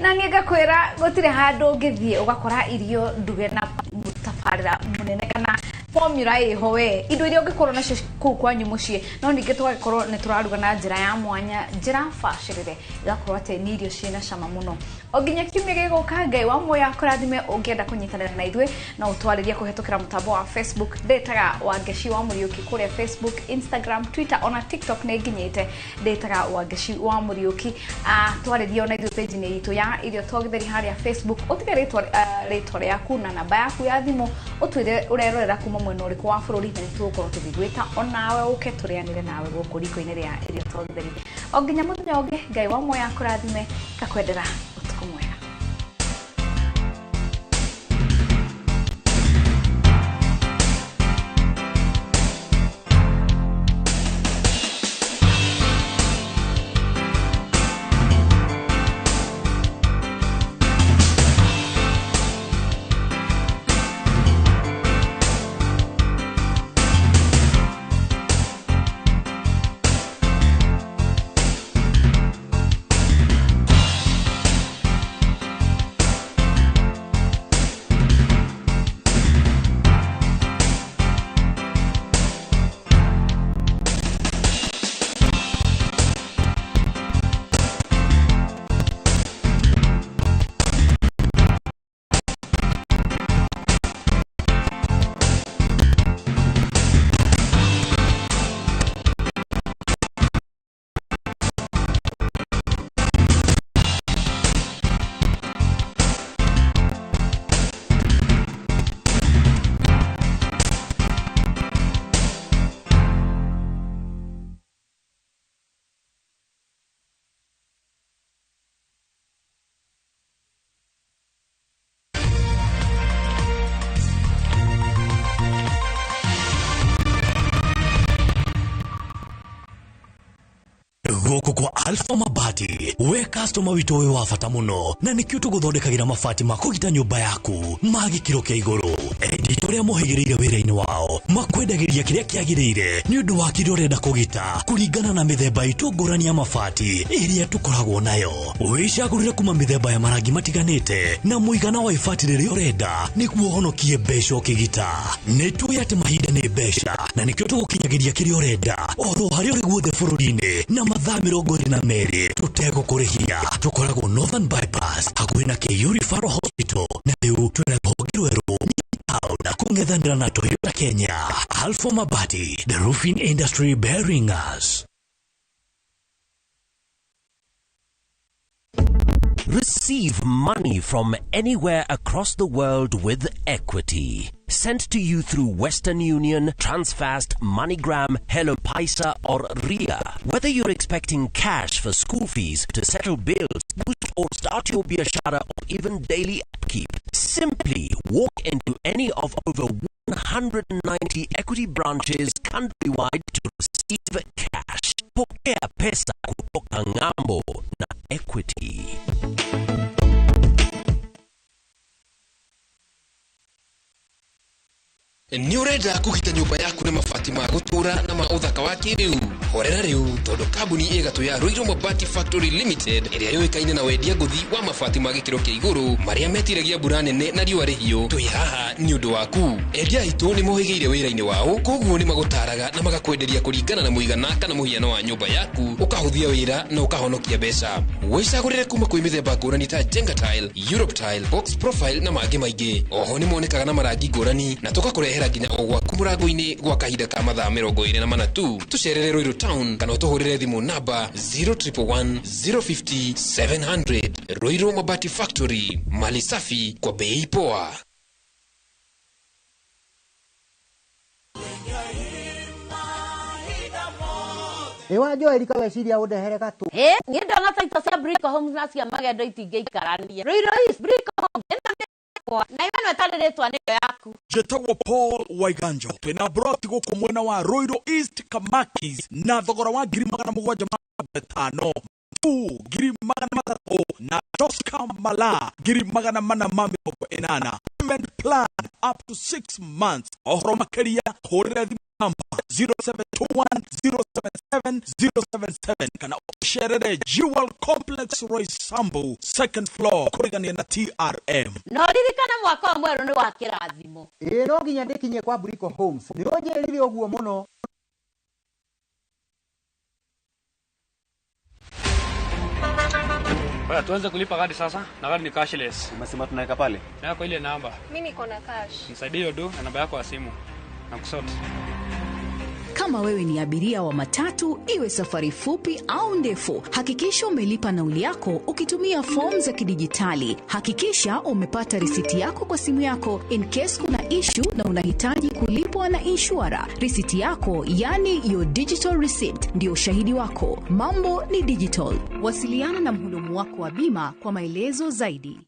Na niĩ ngakwĩra gũtirĩ handũ ũngĩthiĩ ũgakora irio nduge na mũtabarĩra mũnene kana formula ĩho we, indo iria ũngĩkorwo nacio kũu kwanyu mũciĩ, no ningĩ tũgagĩkorwo nĩ tũraruga na njĩra ya mwanya, njĩra bacĩrĩre, igakorwo atĩ nĩ irio ciĩna cama mũno. O nginya kiumia gĩgũka, Ngai wa muoyo akũrathime. Ũngĩenda kũnyitanĩra na ithuĩ no ũtwarĩrie kũhetũkĩra mũtambo wa Facebook. Ndĩtaga Wangeci wa Mũriũki kũrĩa Facebook, Instagram, Twitter ona TikTok nĩ nginyĩte, ndĩtaga Wangeci wa Mũriũki. Twarĩrie ona ithuĩ page-inĩ itũ ya Irio to Gĩtheri harĩa Facebook, ũtige rĩtwa rĩaku na namba yaku ya thimũ, ũtwĩre ũrerorera kuma mwena ũrĩkũ wa bũrũri, na nĩtũgũkorwo tũgĩgwĩta onawe ũke tũrĩanĩre nawe gũkũ riko-inĩ rĩa Irio to Gĩtheri. O nginya mũthenya ũngĩ, Ngai wa muoyo akũrathime, ngakwendera ũtukũ mwega. Mabati, we customer witũ wĩ wa bata mũno, na nĩkĩo tũgũthondekagĩra mabati ma kũgita nyũmba yaku ma gĩkĩro kĩa igũrũ. Endia ũrĩa mohĩgĩrĩire wĩra-inĩ wao makwendagĩria kĩrĩa kĩagĩrĩire nĩ ũndũ wa kĩrĩa ũrenda kũgita kũringana na mĩthemba itũ ngũrani ya mabati ĩrĩa tũkoragwo nayo. Wĩcagũrĩre kuma mĩthemba ya marangi matiganĩte na mũigana wa ibati rĩrĩa ũrenda nĩguo ũhonokie mbeca ũkĩgita. Nĩ tũĩ atĩ mahinda nĩ mbeca na nĩkĩo tũgũkinyagĩria kĩrĩa ũrenda oro harĩa ũrĩ guothe bũrũri-inĩ na mathaa 22 tũtegũkũrĩhia. Tũkoragwo Northern Bypass hakuhĩ na KU Referral Hospital, na rĩu twĩna rũhonge rwerũ town kũng'ethanĩra na Toyota Kenya. Alpha Mabati, the roofing industry bearing us. Receive money from anywhere across the world with Equity. Sent to you through Western Union, Transfast, MoneyGram, Hello Paisa or RIA. Whether you're expecting cash for school fees, to settle bills, boost or start your biashara, or even daily upkeep, simply walk into any of over 190 Equity branches countrywide to receive cash. Pokea pesa kutoka ng'ambo na Equity. Nĩ ũrenda kũgita nyũmba yaku na mabati ma gũtũũra na ma ũthaka wa kĩrĩu? Horera rĩu, tondũ kambuni ĩgatũ ya Ruiru Mabati Factory Limited ĩrĩa yũĩkaine na wendia ngũthi wa mabati ma gĩkĩro kĩa igũrũ marĩa metiragia mbura nene na riũa rĩhiũ, twĩ haha nĩ ũndũ waku. Endia aitũ nĩ mohĩgĩire wĩra-inĩ wao, koguo nĩ magũtaraga na magakwenderia kũringana na mũigana kana mũhiano wa nyũmba yaku, ũkahũthia wĩra na ũkahonokia mbeca. Wĩcagũrĩre kuma kwĩ mĩthemba ngũrani ta Jenga Tile, Europe Tile, Box Profile na mangĩ maingĩ. Oho nĩ monekaga na marangi ngũrani na tũgakũrehera nginya o gwaku mũrango-inĩ gwa kahinda ka mathaa 24 tu. Tũcerere Ruiru Town kana ũtũhũrĩre thimũ namba 0111 050 700. Ruiru Mabati Factory, mali safi kwa bei poa. Ewa Joel kaweciria ũndehere gatũ. Ĩ, niĩ ndona taito cia Brico Homes na cia magendo itingĩikarania. Ruiru East Brico Homes ĩno nĩ yakwa na ĩno ĩtarĩ rĩtwa nĩyo yaku. Njĩtagwo Paul Waiganjo, twĩna broti gũkũ mwena wa Ruiru East Kamakis na thogora wa 750,000, 300,000 na Tosca Mala 480,000. Payment plan up to 6 months. Ũhoro makĩria hũrĩra thimũ namba 0721 077 077 kana ũcerere Jewel Complex Roysambu second floor kũrigania na TRM. No ririkana mwaka wa mwerũ nĩ wa kĩrathimo. Ĩĩ, no nginya ndĩkinye kwa Brico Homes. Nĩ ũnjĩrire ũguo mũno. Bwana, tuanze kulipa kadi sasa na kadi ni cashless. Umesema tunaweka pale? Na kwa ile namba. Mimi niko na cash. Nisaidie hiyo do na namba yako ya simu. Na kusort. Kama wewe ni abiria wa matatu, iwe safari fupi au ndefu, hakikisha umelipa nauli yako ukitumia fomu za kidijitali. Hakikisha umepata risiti yako kwa simu yako in case kuna issue na unahitaji kulipwa na inshura. Risiti yako, yani your digital receipt, ndio ushahidi wako. Mambo ni digital. Wasiliana na mhudumu wako wa bima kwa maelezo zaidi.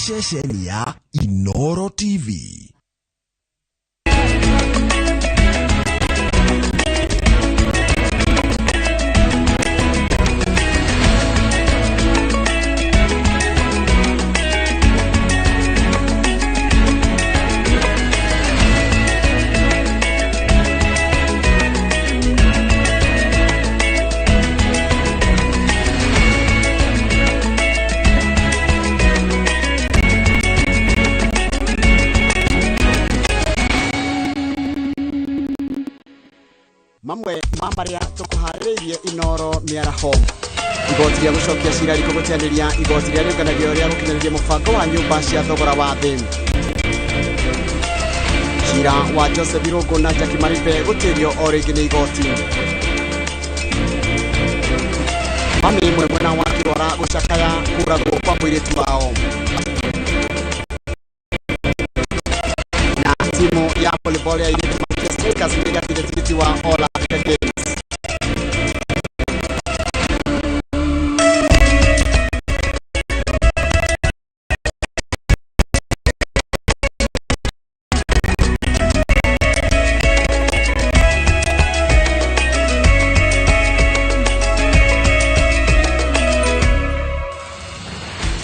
Ceceni ya Inoro TV. Mamwe ma marĩa tũkũharĩrĩirie Inoro mĩaraho. Igoti rĩa gũcokia cira rĩkũgũteanĩria igoti rĩa rĩũnganagio rĩa gũkinyanĩria mũbango wa nyũmba cia thogora wa thĩ. Cira wa Joseph Irũngũ na Jackie Maribe gũtĩrio o rĩngĩ nĩ igoti. Mami ĩmwe mwena wa Kĩrwara gũcakaya kũragwo kwa mũirĩtu wao. Volleyball ya airĩtu Malkia Strikers nĩ ĩgatire tigiti wa All Africa Games.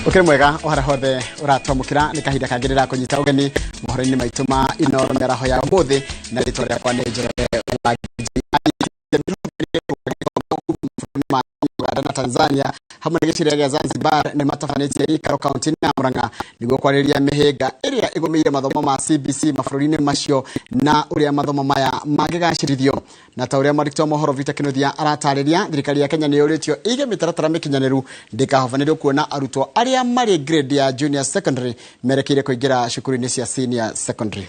Ukiri mwega o haria hothe uratwamukira ni kahinda kangĩ ndĩrakũnyita ũgeni mohoro-inĩ maitũ ma Inooro mĩaraho ya ũmũthĩ na rĩtwa rĩakwa nĩ Njoroge wa Uganda na Tanzania hamwe na gĩcigĩrĩra gĩa Zanzibar nĩ matabanĩtie gĩikaro kaunti-inĩ ya Murang'a nĩguo kwarĩrĩria mĩhĩnga ĩrĩa ĩgũmĩire mathomo ma CBC mabũrũri-inĩ macio na ũrĩa mathomo maya mangĩgacĩrithio. Na ta ũrĩa mwandĩki wa mohoro Victor Kinuthia aratarĩria, thirikari ya Kenya nĩ yũrĩtio ĩige mĩtaratara mĩkinyanĩru ndĩkahobanĩrio kuona arutwo arĩa marĩ grade ya junior secondary merekeire kũingĩra cukuru-inĩ cia senior secondary.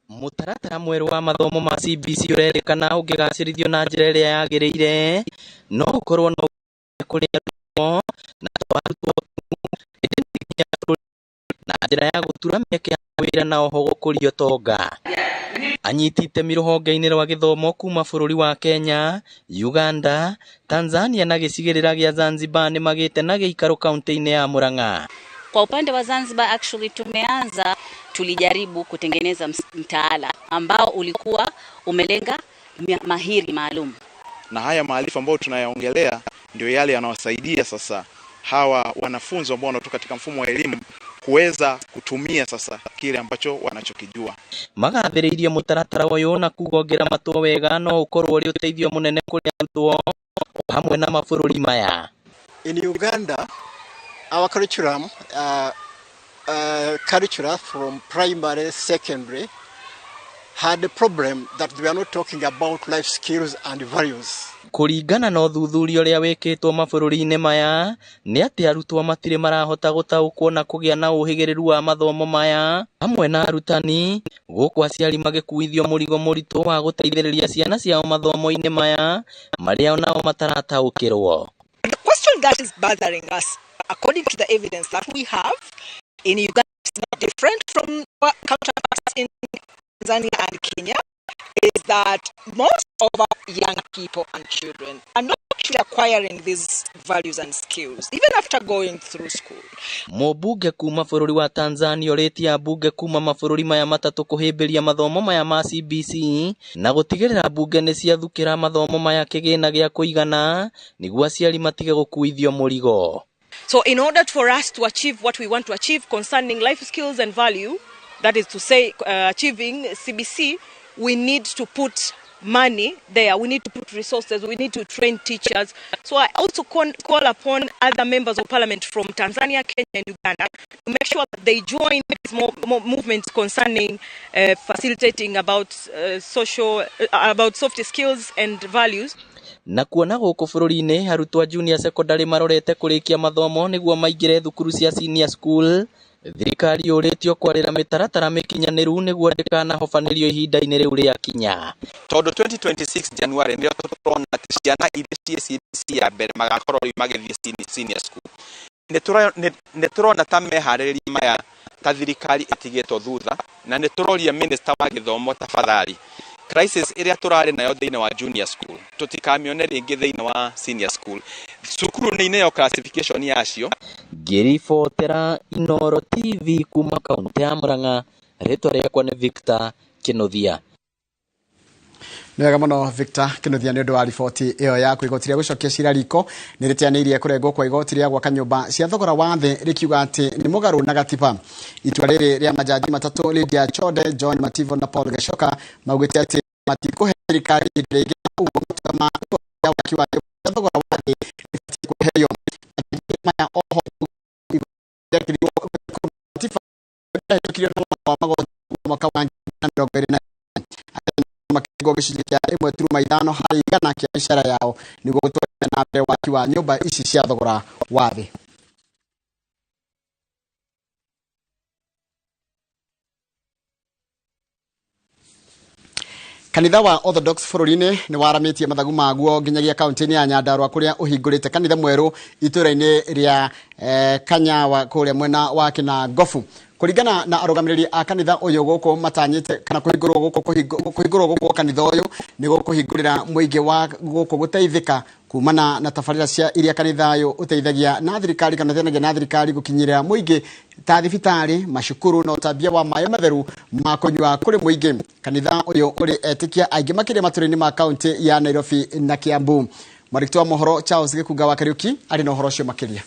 Mũtaratara mwerũ wa mathomo ma CBC ũrerĩkana ũngĩgacĩrithio na njĩra ĩrĩa yagĩrĩire no ũkorwo na ũguni kũrĩ arutwo na to arutwo tu ĩndĩ nĩ nginya bũrũri na njĩra ya gũtura mĩeke ya wĩra na oho gũkũria ũtonga. Anyiti itemi rũhonge-inĩ rwa gĩthomo kuma bũrũri wa Kenya, Uganda, Tanzania na gĩcigĩrĩra gĩa Zanzibar nĩ magĩte na gĩikaro kaunti-inĩ ya Murang'a. Kwa upande wa Zanzibar actually tumeanza, tulijaribu kutengeneza mtaala ambao ulikuwa umelenga mahiri maalum. Na haya maarifa ambayo tunayaongelea ndio yale yanawasaidia sasa hawa wanafunzi ambao wanatoka katika mfumo wa elimu kuweza kutumia sasa kile ambacho wanachokijua. Magathĩrĩirie mũtaratara ũyũ na kugongerera matũ wega no ũkorwo ũrĩ ũteithio mũnene kũrĩ arutwo hamwe na mabũrũri maya. In Uganda, our curriculum, curricula from primary, secondary, had a problem that we are not talking about life skills and values. Kũringana na ũthuthuria ũrĩa wĩkĩtwo mabũrũri-inĩ maya nĩ atĩ arutwo matirĩ marahota gũtaũkwo na kũgĩa na ũhĩgĩrĩru wa mathomo maya hamwe na arutani gũkũ aciari magĩkuithio mũrigo mũritũ wa gũteithĩrĩria ciana ciao mathomo-inĩ maya marĩa onao matarataũkĩrwo. The question that is bothering us, according to the evidence that we have in Uganda, is not different from our counterparts in Tanzania and Kenya, is that most of our young people and children are not actually acquiring these values and skills, even after going through school. Mũmbunge kuma bũrũri wa Tanzania ũrĩtie ambunge kuma mabũrũri maya matatũ kũhĩmbĩria mathomo maya ma CBC na gũtigĩrĩra mbunge nĩ ciathukĩra mathomo maya kĩgĩna gĩa kũigana nĩguo aciari matige gũkuithio mũrigo. So in order for us to achieve what we want to achieve concerning life skills and value, that is to say, achieving CBC, we need to put money there, we need to put resources, we need to train teachers. So I also call upon other members of parliament from Tanzania, Kenya and Uganda to make sure that they join these movements concerning facilitating about social, about soft skills and values. Na kuona gũkũ bũrũri-inĩ arutwo a junior secondary marorete kũrĩkia mathomo nĩguo maingĩre thukuru cia senior school, thirikari yũrĩtio kwarĩra mĩtaratara mĩkinyanĩru nĩguo ndĩkanahobanĩrio ihinda-inĩ rĩu rĩakinya. Tondũ 2026 January nĩrĩo tũrona atĩ ciana iria ciĩ CBC ya mbere magakorwo rĩu magĩthiĩ senior school. Nĩ tũrona ta meharĩrĩria maya ta thirikari ĩtigĩtwo thutha, na nĩ tũroria minister wa gĩthomo tafadhali, crisis ĩrĩa tũrarĩ nayo thĩinĩ wa junior school tũtikamĩone rĩngĩ thĩinĩ wa senior school. Cukuru nĩ ineo classification yacio. Ngĩribotera Inooro TV kuma kaunti ya Murang'a, rĩtwa rĩakwa nĩ Victor Kinuthia. Nĩ wega mũno Victor Kinuthia nĩ ũndũ wa riboti ĩyo yaku. Igoti rĩa gũcokia cira riko nĩ rĩteanĩirie kũrengwo kwa igoti rĩa gwaka nyũmba cia thogora wa thĩ rĩkiuga atĩ nĩ mũgarũ na gatiba. Itua rĩrĩ rĩa majaji matatũ Lydia Chode, John Mativo na Paul Gachoka maugĩte atĩ matikũhe thirikari ihinda rĩngĩ ũguo matua ma waki wa nyũmba cia thogora wa thĩ rĩbatiĩ kweherio. Majaji maya oho rĩahĩtũkirio na watho wa magoti mwaka wa 2024 makĩrengwo gĩcunjĩ kĩa 1.5 harĩ igana kĩa mĩcara yao nĩguo gũtwarithia na mbere waki wa nyũmba ici cia thogora wa thĩ. Kanitha wa Orthodox bũrũri-inĩ nĩ waramĩtie mathagu maguo nginyagia kaunti-inĩ ya Nyandarua kũrĩa ũhingũrĩte kanitha mwerũ itũũra-inĩ rĩa Kanyawa kũrĩa mwena wa Kĩnangobu. Kũringana na arũgamĩrĩri a kanitha ũyũ gũkũ matanyĩte kana kũhingũrwo gũkũ kũhingũrwo gũkũ kanitha ũyũ nĩ gũkũhingũrĩra mũingĩ wa gũkũ gũteithĩka kumana na tabarĩra cia iria kanitha ũyũ ũteithagia na thirikari kana ũteithanagia na thirikari gũkinyĩra mũingĩ ta thibitarĩ, macukuru na ũtambia wa maĩ matheru ma kũnyua kũrĩ mũingĩ. Kanitha ũyũ ũrĩ etĩkia aingĩ makĩria matũra-inĩ ma kaunti ya Nairobi na Kiambu. Mwandĩki wa mohoro Charles Gĩkunga wa Kariuki arĩ na ũhoro ũcio makĩria.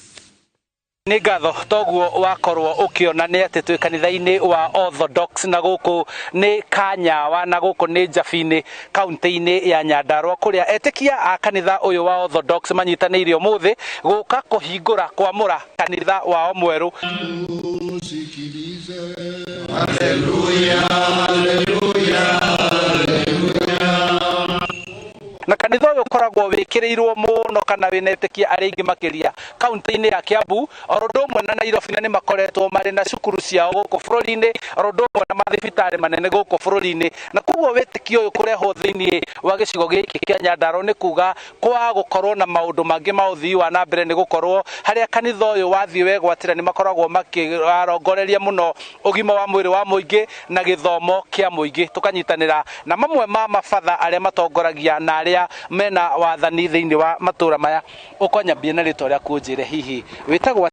Nĩ ngatho toguo wakorwo ũkĩona nĩ atĩ twĩ kanitha-inĩ wa Orthodox na gũkũ nĩ Kanyawa na gũkũ nĩ Njabini kaunti-inĩ ya Nyandarua kũrĩa etĩkia a kanitha ũyũ wa Orthodox manyitanĩire ũmũthĩ gũka kũhingũra kwamũra kanitha wao mwerũ. Haleluya, haleluya, na kanitha ũyũ ũkoragwo wĩkĩrĩirwo mũno kana wĩna etĩkia arĩa aingĩ makĩria kaunti-inĩ ya Kiambu oro ũndũ ũmwe na Nairobi, na nĩ makoretwo marĩ na cukuru ciao gũkũ bũrũri-inĩ oro ũndũ ũmwe na mathibitarĩ manene gũkũ bũrũri-inĩ, na koguo wĩtĩkio ũyũ kũrehwo thĩinĩ wa gĩcigo gĩkĩ kĩa Nyandarua nĩ kuga kwa gũkorwo na maũndũ mangĩ ma ũthii wa na mbere, nĩ gũkorwo harĩa kanitha ũyũ wathiĩ wegwatĩra nĩ makoragwo makĩrongoreria mũno ũgima wa mwĩrĩ wa mũingĩ na gĩthomo kĩa mũingĩ. Tũkanyitanĩra na mamwe ma mabatha arĩa matongoragia na arĩa mena wathani thĩinĩ wa matũra maya. Ũkonyambie na rĩtwa rĩaku ũnjĩre hihi wĩtagwo